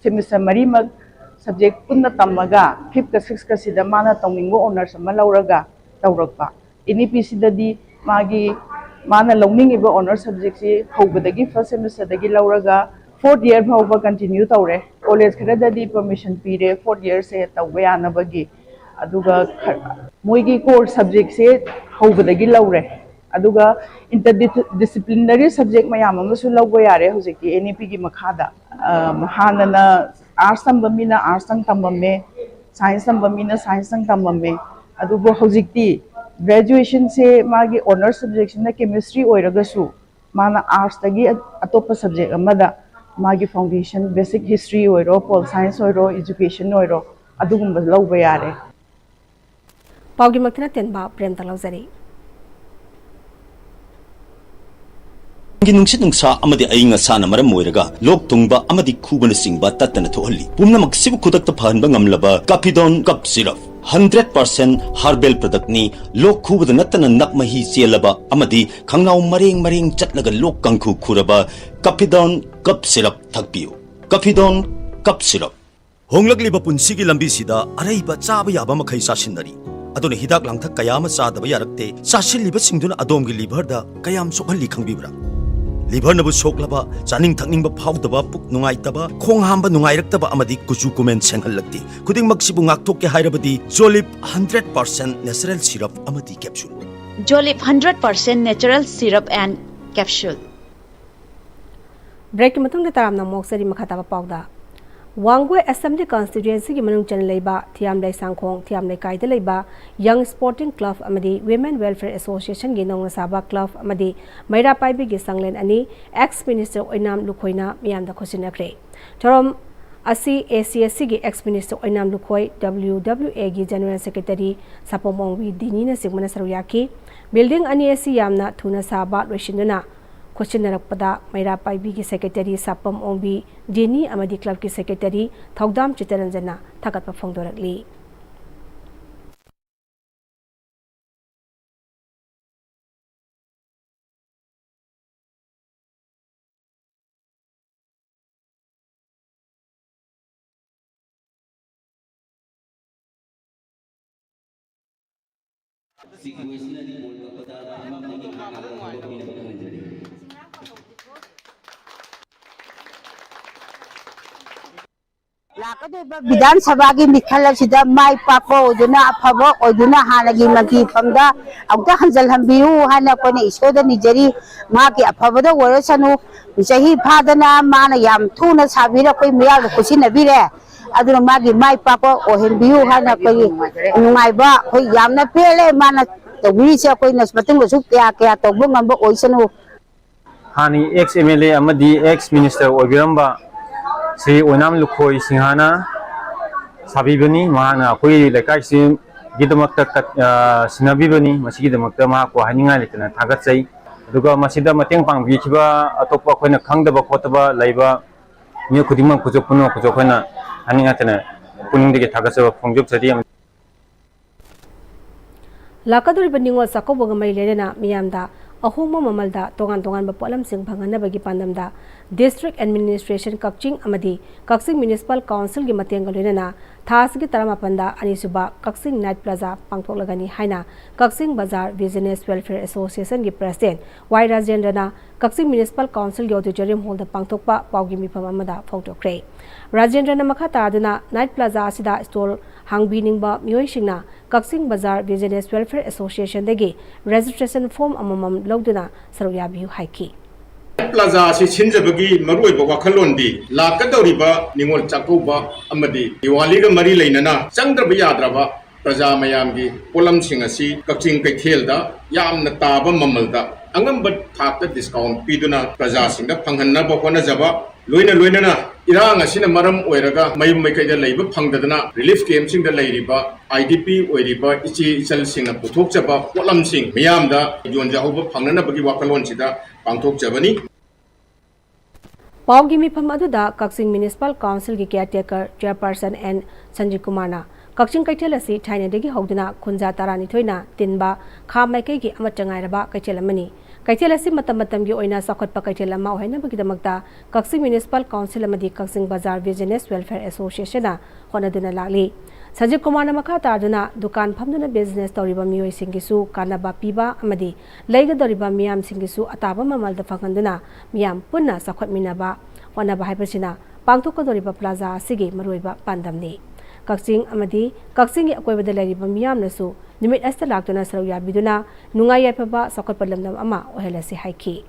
semester ꯃꯔꯤꯃꯛ subject ꯄꯨꯟꯅ ꯇꯝꯃꯒ fifthꯀ sixthꯀꯁꯤꯗ ꯃꯥꯅ ꯇꯧꯅꯤꯡꯕ honours ꯑꯃ ꯂꯧꯔꯒ ꯇꯧꯔꯛꯄ꯫ NEPꯁꯤꯗꯗꯤ ꯃꯥꯒꯤ ꯃꯥꯅ ꯂꯧꯅꯤꯡꯉꯤꯕ honours subjectꯁꯤ ꯍꯧꯕꯗꯒꯤ first semesterꯗꯒꯤ ꯂꯧꯔꯒ fourth year ꯐꯥꯎꯕ continue ꯇꯧꯔꯦ꯫ College ꯈꯔꯗꯗꯤ permission ꯄꯤꯔꯦ fourth yearꯁꯦ ꯇꯧꯕ ꯌꯥꯅꯕꯒꯤ꯫ ꯑꯗꯨꯒ ꯃꯣꯏꯒꯤ core subjectꯁꯦ ꯍꯧꯕꯗꯒꯤ ꯂꯧꯔꯦ꯫ ꯑꯗꯨꯒ interdisciplinary subject ꯃꯌꯥꯝ ꯑꯃꯁꯨ ꯂꯧꯕ ꯌꯥꯔꯦ ꯍꯧꯖꯤꯛꯇꯤ NEPꯒꯤ ꯃꯈꯥꯗ꯫ ꯍꯥꯟꯅꯅ Arts ꯇꯝꯕ ꯃꯤꯅ Artsꯇꯪ ꯇꯝꯃꯝꯃꯦ, Science ꯇꯝꯕ ꯃꯤꯅ Scienceꯇꯪ ꯇꯝꯃꯝꯃꯦ꯫ ꯑꯗꯨꯕꯨ ꯍꯧꯖꯤꯛꯇꯤ graduationꯁꯦ ꯃꯥꯒꯤ honours subjectꯁꯤꯅ Chemistry ꯑꯣꯏꯔꯒꯁꯨ ꯃꯥꯅ Artsꯇꯒꯤ ꯑꯇꯣꯞꯄ subject ꯑꯃꯗ ꯃꯥꯒꯤ foundation, basic history ꯑꯣꯏꯔꯣ, pol science ꯑꯣꯏꯔꯣ, education ꯑꯣꯏꯔꯣ, ꯑꯗꯨꯒꯨꯝꯕ ꯂꯧꯕ ꯌꯥꯔꯦ꯫ ꯄꯥꯎꯒꯤ ꯃꯛꯇꯅ ꯇꯦꯟꯕ ꯄ꯭ꯔꯦꯝꯇ ꯂꯧꯖꯔꯤ꯫ ꯒꯤ ꯅꯨꯡꯁꯤꯠ ꯅꯨꯡꯁꯥ ꯑꯃꯗꯤ ꯑꯏꯪ ꯑꯁꯥꯅ ꯃꯔꯝ ꯑꯣꯏꯔꯒ ꯂꯣꯛ ꯊꯨꯡꯕ ꯑꯃꯗꯤ ꯈꯨꯕꯅꯆꯤꯡꯕ ꯇꯠꯇꯅ ꯊꯣꯛꯍꯜꯂꯤ꯫ ꯄꯨꯝꯅꯃꯛꯁꯤꯕꯨ ꯈꯨꯗꯛꯇ ꯐꯍꯟꯕ ꯉꯝꯂꯕ ꯀꯥꯐꯤꯗꯣꯟ ꯀꯞ ꯁꯤꯔꯞ, ꯍꯟꯗ꯭ꯔꯦꯠ ꯄꯥꯔꯁꯦꯟ ꯍꯥꯔꯕꯦꯜ ꯄ꯭ꯔꯗꯛꯅꯤ꯫ ꯂꯣꯛ ꯈꯨꯕꯗ ꯅꯠꯇꯅ ꯅꯞ ꯃꯍꯤ ꯆꯦꯜꯂꯕ ꯑꯃꯗꯤ ꯈꯪꯅꯥꯎ ꯃꯔꯦꯡ ꯃꯔꯦꯡ ꯆꯠꯂꯒ ꯂꯣꯛ ꯀꯥꯡꯈꯨ ꯈꯨꯔꯕ ꯀꯥꯐꯤꯗꯣꯟ ꯀꯞ ꯁꯤꯔꯞ ꯊꯛꯄꯤꯌꯨ꯫ ꯀꯥꯐꯤꯗꯣꯟ ꯀꯞ ꯁꯤꯔꯞ꯫ ꯍꯣꯡꯂꯛꯂꯤꯕ ꯄꯨꯟꯁꯤꯒꯤ ꯂꯝꯕꯤꯁꯤꯗ ꯑꯔꯩꯕ ꯆꯥꯕ ꯌꯥꯕ ꯃꯈꯩ ꯆꯥꯁꯤꯟꯅꯔꯤ꯫ ꯑꯗꯨꯅ ꯍꯤꯗꯥꯛ ꯂꯥꯡꯊꯛ ꯀꯌꯥ ꯑꯃ ꯆꯥꯗꯕ ꯌꯥꯔꯛꯇꯦ꯫ ꯆꯥꯁꯤꯜꯂꯤꯕꯁꯤꯡꯗꯨꯅ ꯑꯗꯣꯝꯒꯤ ꯂꯤꯚꯔꯗ ꯀꯌꯥꯝ ꯁꯣꯛꯍꯜꯂꯤ ꯈꯪꯕꯤꯕ꯭ꯔꯥ? ꯂꯤꯚꯔꯅꯕꯨ ꯁꯣꯛꯂꯕ, ꯆꯥꯅꯤꯡ ꯊꯛꯅꯤꯡꯕ ꯐꯥꯎꯗꯕ, ꯄꯨꯛ ꯅꯨꯡꯉꯥꯏꯇꯕ, ꯈꯣꯡ ꯍꯥꯝꯕ ꯅꯨꯡꯉꯥꯏꯔꯛꯇꯕ ꯑꯃꯗꯤ ꯀꯨꯆꯨ ꯀꯨꯃꯦꯟ ꯁꯦꯡꯍꯜꯂꯛꯇꯦ꯫ ꯈꯨꯗꯤꯡꯃꯛꯁꯤꯕꯨ ꯉꯥꯛꯊꯣꯛꯀꯦ ꯍꯥꯏꯔꯕꯗꯤ ꯖꯣꯂꯤꯞ ꯍꯟꯗ꯭ꯔꯦꯠ ꯄꯥꯔꯁꯦꯟ ꯅꯦꯆꯔꯦꯜ ꯁꯤꯔꯞ ꯑꯃꯗꯤ capsule. Jolib hundred percent natural syrup and capsule. ꯕ꯭ꯔꯦꯛꯀꯤ ꯃꯇꯨꯡꯗ ꯇꯔꯥꯝꯅ ꯑꯃꯨꯛ ꯆꯔꯤ ꯃꯈꯥ ꯇꯥꯕ ꯄꯥꯎꯗ꯫ ꯋꯥꯡꯒꯣꯏ ꯑꯦꯁꯦꯝꯕ꯭ꯂꯤ ꯀꯟꯁꯇꯤꯇ꯭ꯋꯦꯟꯁꯤꯒꯤ ꯃꯅꯨꯡ ꯆꯟꯅ ꯂꯩꯕ ꯊꯤꯌꯥꯝ ꯂꯩꯁꯥꯡꯈꯣꯡ ꯊꯤꯌꯥꯝ ꯂꯩꯀꯥꯏꯗ ꯂꯩꯕ ꯌꯪ ꯁ꯭ꯄꯣꯔꯇꯤꯡ ꯀ꯭ꯂꯕ ꯑꯃꯗꯤ ꯋꯤꯃꯦꯟ ꯋꯦꯜꯐꯤꯌꯔ ꯑꯦꯁꯣꯁꯤꯌꯦꯁꯟꯒꯤ ꯅꯧꯅ ꯁꯥꯕ ꯀ꯭ꯂꯕ ꯑꯃꯗꯤ ꯃꯩꯔꯥ ꯄꯥꯏꯕꯤꯒꯤ ꯆꯥꯡꯂꯦꯟ ꯑꯅꯤ ꯑꯦꯛꯁ ꯃꯤꯅꯤꯁꯇꯔ ꯑꯣꯏꯅꯥꯝ ꯂꯨꯈꯣꯏꯅ ꯃꯤꯌꯥꯝꯗ ꯈꯨꯠꯁꯤꯟꯅꯈ꯭ꯔꯦ꯫ ꯊꯧꯔꯝ ꯑꯁꯤ ꯑꯦ ꯁꯤ ꯑꯦꯁ ꯁꯤꯒꯤ ꯑꯦꯛꯁ ꯃꯤꯅꯤꯁꯇꯔ ꯑꯣꯏꯅꯥꯝ ꯂꯨꯈꯣꯏ, ꯗꯕ꯭ꯂꯤꯎ ꯗꯕ꯭ꯂꯤꯎ ꯑꯦꯒꯤ ꯖꯦꯅꯔꯦꯜ ꯁꯦꯀ꯭ꯔꯦꯇꯔꯤ ꯁꯥꯄꯝ ꯑꯣꯡꯕꯤ ꯗꯤꯅꯤꯅꯆꯤꯡꯕꯅ ꯁꯔꯨꯛ ꯌꯥꯈꯤ꯫ ꯕꯤꯜꯗꯤꯡ ꯑꯅꯤ ꯑꯁꯤ ꯌꯥꯝꯅ ꯊꯨꯅ ꯁꯥꯕ ꯂꯣꯏꯁꯤꯟꯗꯨꯅ ꯈꯨꯠꯁꯤꯟꯅꯔꯛꯄꯗ ꯃꯩꯔꯥ ꯄꯥꯏꯕꯤꯒꯤ ꯁꯦꯀ꯭ꯔꯦꯇꯔꯤ ꯁꯥꯄꯝ ꯑꯣꯡꯕꯤ ꯗꯤꯅꯤ ꯑꯃꯗꯤ ꯀ꯭ꯂꯕꯀꯤ ꯁꯦꯀ꯭ꯔꯦꯇꯔꯤ ꯊꯧꯗꯥꯝ ꯆꯤꯠꯇꯔꯟꯖꯟꯅ ꯊꯥꯒꯠꯄ ꯐꯣꯡꯗꯣꯔꯛꯂꯤ꯫ ꯂꯥꯛꯀꯗꯧꯔꯤꯕ ꯕꯤꯙꯥꯟ ꯁꯚꯥꯒꯤ ꯃꯤꯈꯜ ꯑꯁꯤꯗ ꯃꯥꯏ ꯄꯥꯛꯄ ꯑꯣꯏꯗꯨꯅ, ꯑꯐꯕ ꯑꯣꯏꯗꯨꯅ, ꯍꯥꯟꯅꯒꯤ ꯃꯟꯇ꯭ꯔꯤ ꯐꯝꯗ ꯑꯃꯨꯛꯇ ꯍꯟꯖꯤꯜꯍꯟꯕꯤꯌꯨ ꯍꯥꯏꯅ ꯑꯩꯈꯣꯏꯅ ꯏꯁꯣꯔꯗ ꯅꯤꯖꯔꯤ꯫ ꯃꯍꯥꯛꯀꯤ ꯑꯐꯕꯗ ꯑꯣꯏꯔꯁꯅꯨ꯫ ꯆꯍꯤ ꯐꯥꯗꯅ ꯃꯥꯅ ꯌꯥꯝ ꯊꯨꯅ ꯁꯥꯕꯤꯔ ꯑꯩꯈꯣꯏ ꯃꯤꯌꯥꯝꯗ ꯈꯨꯠꯁꯤꯟꯅꯕꯤꯔꯦ꯫ ꯑꯗꯨꯅ ꯃꯥꯒꯤ ꯃꯥꯏ ꯄꯥꯛꯄ ꯑꯣꯏꯍꯟꯕꯤꯌꯨ ꯍꯥꯏꯅ ꯑꯩꯈꯣꯏꯒꯤ ꯅꯨꯡꯉꯥꯏꯕ, ꯑꯩꯈꯣꯏ ꯌꯥꯝꯅ ꯄꯦꯜꯂꯦ ꯃꯥꯅ ꯇꯧꯕꯤꯔꯤꯁꯦ꯫ ꯑꯩꯈꯣꯏꯅ ꯃꯇꯨꯡꯗꯁꯨ ꯀꯌꯥ ꯀꯌꯥ ꯇꯧꯕ ꯉꯝꯕ ꯑꯣꯏꯁꯅꯨ꯫ ꯍꯥꯟꯅꯒꯤ ꯑꯦꯛꯁ ꯑꯦꯝ ꯑꯦꯜ ꯑꯦ ꯑꯃꯗꯤ ꯑꯦꯛꯁ ꯃꯤꯅꯤꯁꯇꯔ ꯑꯣꯏꯕꯤꯔꯝꯕ ꯁ꯭ꯔꯤ ꯑꯣꯏꯅꯥꯝ ꯂꯨꯈꯣꯏ ꯁꯤꯡꯍꯥꯅ ꯁꯥꯕꯤꯕꯅꯤ꯫ ꯃꯍꯥꯛꯅ ꯑꯩꯈꯣꯏꯒꯤ ꯂꯩꯀꯥꯏꯁꯤꯒꯤꯗꯃꯛꯇ ꯀꯠ-, ꯑ, ꯁꯤꯟꯅꯕꯤꯕꯅꯤ꯫ ꯃꯁꯤꯒꯤꯗꯃꯛꯇ ꯃꯍꯥꯛꯄꯨ ꯍꯥꯏꯅꯤꯡꯉꯥꯏ ꯂꯩꯇꯅ ꯊꯥꯒꯠꯆꯩ꯫ ꯑꯗꯨꯒ ꯃꯁꯤꯗ ꯃꯇꯦꯡ ꯄꯥꯡꯕꯤꯈꯤꯕ ꯑꯇꯣꯞꯄ ꯑꯩꯈꯣꯏꯅ ꯈꯪꯗꯕ ꯈꯣꯠꯇꯕ ꯂꯩꯕ ꯃꯤꯑꯣꯏ ꯈꯨꯗꯤꯡꯃꯛꯄꯨꯁꯨ ꯄꯨꯝꯅꯃꯛꯄꯨꯁꯨ ꯑꯩꯈꯣꯏꯅ ꯍꯥꯏꯅꯤꯡ ꯍꯥꯏꯇꯅ ꯄꯨꯛꯅꯤꯡꯗꯒꯤ ꯊꯥꯒꯠꯆꯕ ꯐꯣꯡꯗꯣꯛꯆꯔꯤ꯫ ꯂꯥꯛꯀꯗꯧꯔꯤꯕ ꯅꯤꯉꯣꯜ ꯆꯥꯛꯀꯧꯕꯒ ꯃꯔꯤ ꯂꯩꯅꯅ ꯃꯤꯌꯥꯝꯗ ꯑꯍꯣꯡꯕ ꯃꯃꯜꯗ ꯇꯣꯉꯥꯟ ꯇꯣꯉꯥꯟꯕ ꯄꯣꯠꯂꯝꯁꯤꯡ ꯐꯪꯍꯟꯅꯕꯒꯤ ꯄꯥꯟꯗꯝꯗ District Administration ꯀꯛꯆꯤꯡ ꯑꯃꯗꯤ ꯀꯛꯆꯤꯡ Municipal Councilꯒꯤ ꯃꯇꯦꯡꯒ ꯂꯣꯏꯅꯅ ꯊꯥ ꯑꯁꯤꯒꯤ ꯇꯔꯥꯃꯥꯄꯟꯗ ꯑꯅꯤꯁꯨꯕ ꯀꯛꯆꯤꯡ Night Plaza ꯄꯥꯡꯊꯣꯛꯂꯒꯅꯤ ꯍꯥꯏꯅ ꯀꯛꯆꯤꯡ ꯕꯖꯥꯔ Business Welfare Associationꯒꯤ President ꯋꯥꯏ ꯔꯥꯖꯦꯟꯗ꯭ꯔꯅ ꯀꯛꯆꯤꯡ Municipal Councilꯒꯤ Auditorium Hallꯗ ꯄꯥꯡꯊꯣꯛꯄ ꯄꯥꯎꯒꯤ ꯃꯤꯐꯝ ꯑꯃꯗ ꯐꯣꯡꯗꯣꯛꯈ꯭ꯔꯦ꯫ ꯔꯥꯖꯦꯟꯗ꯭ꯔꯅ ꯃꯈꯥ ꯇꯥꯗꯨꯅ Night Plaza ꯑꯁꯤꯗ stall ꯍꯥꯡꯕꯤꯅꯤꯡꯕ ꯃꯤꯑꯣꯏꯁꯤꯡꯅ ꯀꯛꯆꯤꯡ ꯕꯖꯥꯔ Business Welfare Associationꯗꯒꯤ registration form ꯑꯃꯃꯝ ꯂꯧꯗꯨꯅ ꯁꯔꯨꯛ ꯌꯥꯕꯤꯌꯨ ꯍꯥꯏꯈꯤ꯫ Night Plaza ꯑꯁꯤ ꯁꯤꯟꯖꯕꯒꯤ ꯃꯔꯨꯑꯣꯏꯕ ꯋꯥꯈꯜꯂꯣꯟꯗꯤ ꯂꯥꯛꯀꯗꯧꯔꯤꯕ ꯅꯤꯉꯣꯜ ꯆꯥꯛꯀꯧꯕ ꯑꯃꯗꯤ ꯗꯤꯋꯥꯂꯤꯒ ꯃꯔꯤ ꯂꯩꯅꯅ ꯆꯪꯗ꯭ꯔꯕ ꯌꯥꯗ꯭ꯔꯕ ꯄ꯭ꯔꯖꯥ ꯃꯌꯥꯝꯒꯤ ꯄꯣꯠꯂꯝꯁꯤꯡ ꯑꯁꯤ ꯀꯛꯆꯤꯡ ꯀꯩꯊꯦꯜꯗ ꯌꯥꯝꯅ ꯇꯥꯕ ꯃꯃꯜꯗ ꯑꯉꯝꯕ ꯊꯥꯛꯇ discount ꯄꯤꯗꯨꯅ ꯄ꯭ꯔꯖꯥꯁꯤꯡꯗ ꯐꯪꯍꯟꯅꯕ ꯍꯣꯠꯅꯖꯕ, ꯂꯣꯏꯅ ꯂꯣꯏꯅꯅ ꯏꯔꯥꯡ ꯑꯁꯤꯅ ꯃꯔꯝ ꯑꯣꯏꯔꯒ ꯃꯌꯨꯝ ꯃꯀꯩꯗ ꯂꯩꯕ ꯐꯪꯗꯗꯅ relief campꯁꯤꯡꯗ ꯂꯩꯔꯤꯕ IDP ꯑꯣꯏꯔꯤꯕ ꯏꯆꯦ ꯏꯆꯜꯁꯤꯡꯅ ꯄꯨꯊꯣꯛꯆꯕ ꯄꯣꯠꯂꯝꯁꯤꯡ ꯃꯤꯌꯥꯝꯗ ꯌꯣꯟꯖꯍꯧꯕ ꯐꯪꯅꯅꯕꯒꯤ ꯋꯥꯈꯜꯂꯣꯟꯁꯤꯗ ꯄꯥꯡꯊꯣꯛꯆꯕꯅꯤ꯫ ꯄꯥꯎꯒꯤ ꯃꯤꯐꯝ ꯑꯗꯨꯗ ꯀꯛꯆꯤꯡ Municipal Councilꯒꯤ caretaker chairperson ꯑꯦꯟ ꯁꯟꯖꯤꯠ ꯀꯨꯃꯥꯔꯅ ꯀꯛꯆꯤꯡ ꯀꯩꯊꯦꯜ ꯑꯁꯤ ꯊꯥꯏꯅꯗꯒꯤ ꯍꯧꯗꯨꯅ ꯈꯨꯟꯖꯥ ꯇꯔꯥꯅꯤꯊꯣꯏꯅ ꯇꯤꯟꯕ ꯈꯥ ꯃꯥꯏꯀꯩꯒꯤ ꯑꯃꯠꯇ ꯉꯥꯏꯔꯕ ꯀꯩꯊꯦꯜ ꯑꯃꯅꯤ꯫ ꯀꯩꯊꯦꯜ ꯑꯁꯤ ꯃꯇꯝ ꯃꯇꯝꯒꯤ ꯑꯣꯏꯅ ꯆꯥꯎꯈꯠꯄ ꯀꯩꯊꯦꯜ ꯑꯃ ꯑꯣꯏꯍꯟꯅꯕꯒꯤꯗꯃꯛꯇ ꯀꯛꯆꯤꯡ Municipal Council ꯑꯃꯗꯤ ꯀꯛꯆꯤꯡ ꯕꯖꯥꯔ Business Welfare Associationꯅ ꯍꯣꯠꯅꯗꯨꯅ ꯂꯥꯛꯂꯤ꯫ ꯁꯟꯖꯤꯠ ꯀꯨꯃꯥꯔꯅ ꯃꯈꯥ ꯇꯥꯗꯨꯅ ꯗꯨꯀꯥꯟ ꯐꯝꯗꯨꯅ business ꯇꯧꯔꯤꯕ ꯃꯤꯑꯣꯏꯁꯤꯡꯒꯤꯁꯨ ꯀꯥꯟꯅꯕ ꯄꯤꯕ ꯑꯃꯗꯤ ꯂꯩꯒꯗꯧꯔꯤꯕ ꯃꯤꯌꯥꯝꯁꯤꯡꯒꯤꯁꯨ ꯑꯇꯥꯕ ꯃꯃꯜꯗ ꯐꯪꯍꯟꯗꯨꯅ ꯃꯤꯌꯥꯝ ꯄꯨꯟꯅ ꯆꯥꯎꯈꯠꯃꯤꯟꯅꯕ ꯍꯣꯠꯅꯕ ꯍꯥꯏꯕꯁꯤꯅ ꯄꯥꯡꯊꯣꯛꯀꯗꯧꯔꯤꯕ plaza ꯑꯁꯤꯒꯤ ꯃꯔꯨꯑꯣꯏꯕ ꯄꯥꯟꯗꯝꯅꯤ꯫ ꯀꯛꯆꯤꯡ ꯑꯃꯗꯤ ꯀꯛꯆꯤꯡꯒꯤ ꯑꯀꯣꯏꯕꯗ ꯂꯩꯔꯤꯕ ꯃꯤꯌꯥꯝꯅꯁꯨ ꯅꯨꯃꯤꯠ ꯑꯁꯤꯗ ꯂꯥꯛꯇꯨꯅ ꯁꯔꯨꯛ ꯌꯥꯕꯤꯗꯨꯅ ꯅꯨꯡꯉꯥꯏ ꯌꯥꯏꯐꯕ ꯆꯥꯎꯈꯠꯄ ꯂꯝꯗꯝ ꯑꯃ ꯑꯣꯏꯍꯜꯂꯁꯤ ꯍꯥꯏꯈꯤ꯫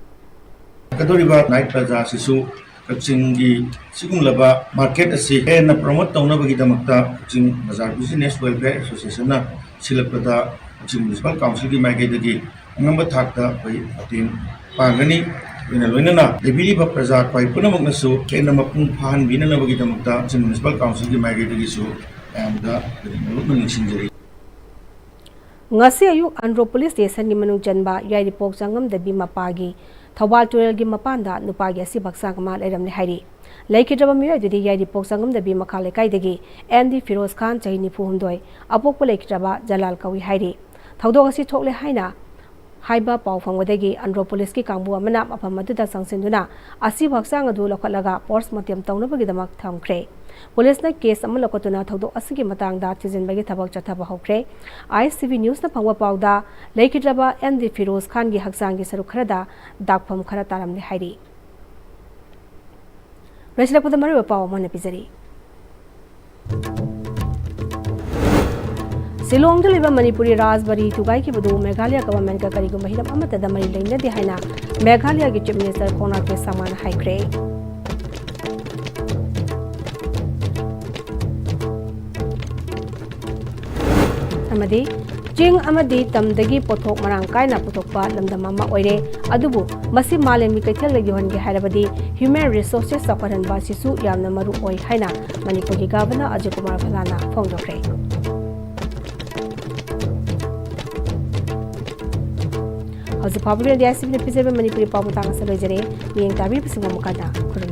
ꯂꯥꯛꯀꯗꯧꯔꯤꯕ Night Plaza ꯑꯁꯤꯁꯨ ꯀꯛꯆꯤꯡꯒꯤ ꯁꯤꯒꯨꯝꯂꯕ market ꯑꯁꯤ ꯍꯦꯟꯅ promote ꯇꯧꯅꯕꯒꯤꯗꯃꯛꯇ ꯀꯛꯆꯤꯡ ꯕꯖꯥꯔ Business Welfare Associationꯅ ꯁꯤꯜꯂꯛꯄꯗ ꯀꯛꯆꯤꯡ Municipal Councilꯒꯤ ꯃꯥꯏꯀꯩꯗꯒꯤ ꯑꯉꯝꯕ ꯊꯥꯛꯇ ꯑꯩꯈꯣꯏ ꯃꯇꯦꯡ ꯄꯥꯡꯒꯅꯤ꯫ ꯂꯣꯏꯅ ꯂꯣꯏꯅꯅ ꯂꯩꯕꯤꯔꯤꯕ ꯄ꯭ꯔꯖꯥ ꯑꯩꯈꯣꯏ ꯄꯨꯝꯅꯃꯛꯅꯁꯨ ꯍꯦꯟꯅ ꯃꯄꯨꯡ ꯐꯥꯍꯟꯕꯤꯅꯅꯕꯒꯤꯗꯃꯛꯇ ꯀꯛꯆꯤꯡ Municipal Councilꯒꯤ ꯃꯥꯏꯀꯩꯗꯒꯤꯁꯨ ꯃꯌꯥꯝꯗ ꯑꯩꯈꯣꯏ ꯅꯣꯂꯨꯛꯅ ꯅꯤꯡꯁꯤꯡꯖꯔꯤ꯫ ꯉꯁꯤ ꯑꯌꯨꯛ ꯑꯟꯗ꯭ꯔꯣ ꯄꯨꯂꯤꯁ ꯁ꯭ꯇꯦꯁꯟꯒꯤ ꯃꯅꯨꯡ ꯆꯟꯕ ꯌꯥꯏꯔꯤꯄꯣꯛ ꯆꯪꯉꯝꯗꯕꯤ ꯃꯄꯥꯒꯤ ꯊꯧꯕꯥꯜ ꯇꯨꯔꯦꯜꯒꯤ ꯃꯄꯥꯟꯗ ꯅꯨꯄꯥꯒꯤ ꯑꯁꯤꯕ ꯍꯛꯆꯥꯡ ꯑꯃ ꯂꯩꯔꯝꯂꯦ ꯍꯥꯏꯔꯤ꯫ ꯂꯩꯈꯤꯗ꯭ꯔꯕ ꯃꯤꯑꯣꯏ ꯑꯗꯨꯗꯤ ꯌꯥꯏꯔꯤꯄꯣꯛ ꯆꯪꯉꯝꯗꯕꯤ ꯃꯈꯥ ꯂꯩꯀꯥꯏꯗꯒꯤ ꯑꯦꯝ ꯗꯤ ꯐꯤꯔꯣꯖ ꯈꯥꯟ, ꯆꯍꯤ ꯅꯤꯐꯨ ꯍꯨꯝꯗꯣꯏ, ꯑꯄꯣꯛꯄ ꯂꯩꯈꯤꯗ꯭ꯔꯕ ꯖꯂꯥꯜ ꯀꯧꯏ ꯍꯥꯏꯔꯤ꯫ ꯊꯧꯗꯣꯛ ꯑꯁꯤ ꯊꯣꯛꯂꯦ ꯍꯥꯏꯅ ꯍꯥꯏꯕ ꯄꯥꯎ ꯐꯪꯕꯗꯒꯤ ꯑꯟꯗ꯭ꯔꯣ ꯄꯨꯂꯤꯁꯀꯤ ꯀꯥꯡꯕꯨ ꯑꯃꯅ ꯃꯐꯝ ꯑꯗꯨꯗ ꯆꯪꯁꯤꯟꯗꯨꯅ ꯑꯁꯤꯕ ꯍꯛꯆꯥꯡ ꯑꯗꯨ ꯂꯧꯈꯠꯂꯒ ꯄꯣꯁꯃꯣꯔꯇꯦꯝ ꯇꯧꯅꯕꯒꯤꯗꯃꯛ ꯊꯝꯈ꯭ꯔꯦ꯫ ꯄꯨꯂꯤꯁꯅ ꯀꯦꯁ ꯑꯃ ꯂꯧꯈꯠꯇꯨꯅ ꯊꯧꯗꯣꯛ ꯑꯁꯤꯒꯤ ꯃꯇꯥꯡꯗ ꯊꯤꯖꯤꯟꯕꯒꯤ ꯊꯕꯛ ꯆꯠꯊꯕ ꯍꯧꯈ꯭ꯔꯦ꯫ ꯑꯥꯏ ꯑꯦꯁ ꯇꯤ ꯚꯤ ꯅ꯭ꯌꯨꯁꯅ ꯐꯪꯕ ꯄꯥꯎꯗ, ꯂꯩꯈꯤꯗ꯭ꯔꯕ ꯑꯦꯝ ꯗꯤ ꯐꯤꯔꯣꯖ ꯈꯥꯟꯒꯤ ꯍꯛꯆꯥꯡꯒꯤ ꯁꯔꯨꯛ ꯈꯔꯗ ꯗꯥꯛꯐꯝ ꯈꯔ ꯇꯥꯔꯝꯂꯦ ꯍꯥꯏꯔꯤ꯫ ꯂꯣꯏꯁꯤꯜꯂꯛꯄꯗ ꯃꯔꯨꯑꯣꯏꯕ ꯄꯥꯎ ꯑꯃ ꯑꯣꯏꯅ ꯄꯤꯖꯔꯤ꯫ ꯁꯤꯂꯣꯡꯗ ꯂꯩꯕ ꯃꯅꯤꯄꯨꯔꯤ ꯔꯥꯖꯕꯥꯔꯤ ꯊꯨꯒꯥꯏꯈꯤꯕꯗꯨ ꯃꯦꯘꯥꯂꯌꯥ ꯒꯚꯔꯟꯃꯦꯟꯠꯀ ꯀꯔꯤꯒꯨꯝꯕ ꯍꯤꯔꯝ ꯑꯃꯠꯇꯗ ꯃꯔꯤ ꯂꯩꯅꯗꯦ ꯍꯥꯏꯅ ꯃꯦꯘꯥꯂꯌꯥꯒꯤ ꯆꯤꯐ ꯃꯤꯅꯤꯁꯇꯔ ꯀꯣꯅꯥꯔ ꯀꯦ ꯁꯪꯃꯥꯅ ꯍꯥꯏꯈ꯭ꯔꯦ꯫ ꯑꯃꯗꯤ ꯆꯤꯡ ꯑꯃꯗꯤ ꯇꯝꯗꯒꯤ ꯄꯣꯠꯊꯣꯛ ꯃꯔꯥꯡ ꯀꯥꯏꯅ ꯄꯨꯊꯣꯛꯄ ꯂꯝꯗꯝ ꯑꯃ ꯑꯣꯏꯔꯦ, ꯑꯗꯨꯕꯨ ꯃꯁꯤ ꯃꯥꯂꯦꯝꯒꯤ ꯀꯩꯊꯦꯜꯗ ꯌꯧꯍꯟꯒꯦ ꯍꯥꯏꯔꯕꯗꯤ human resources ꯆꯥꯎꯈꯠꯍꯟꯕ ꯑꯁꯤꯁꯨ ꯌꯥꯝꯅ ꯃꯔꯨ ꯑꯣꯏ ꯍꯥꯏꯅ ꯃꯅꯤꯄꯨꯔꯒꯤ ꯒꯚꯔꯅꯔ ꯑꯖꯌ ꯀꯨꯃꯥꯔ ꯚꯜꯂꯥꯅ ꯐꯣꯡꯗꯣꯛꯈ꯭ꯔꯦ꯫ ꯍꯧꯖꯤꯛ ꯐꯥꯎꯕꯒꯤ ꯑꯣꯏꯅꯗꯤ ꯑꯥꯏ ꯑꯦꯁ ꯇꯤ ꯚꯤꯅ ꯄꯤꯖꯕ ꯃꯅꯤꯄꯨꯔꯤ ꯄꯥꯎ ꯃꯇꯥꯡ ꯑꯁꯤꯗ ꯂꯣꯏꯖꯔꯦ꯫ ꯃꯤꯠꯌꯦꯡ ꯇꯥꯕꯤꯕꯁꯤꯡ ꯑꯃꯨꯛ ꯍꯟꯅ ꯈꯨꯔꯨꯝꯖꯔꯤ꯫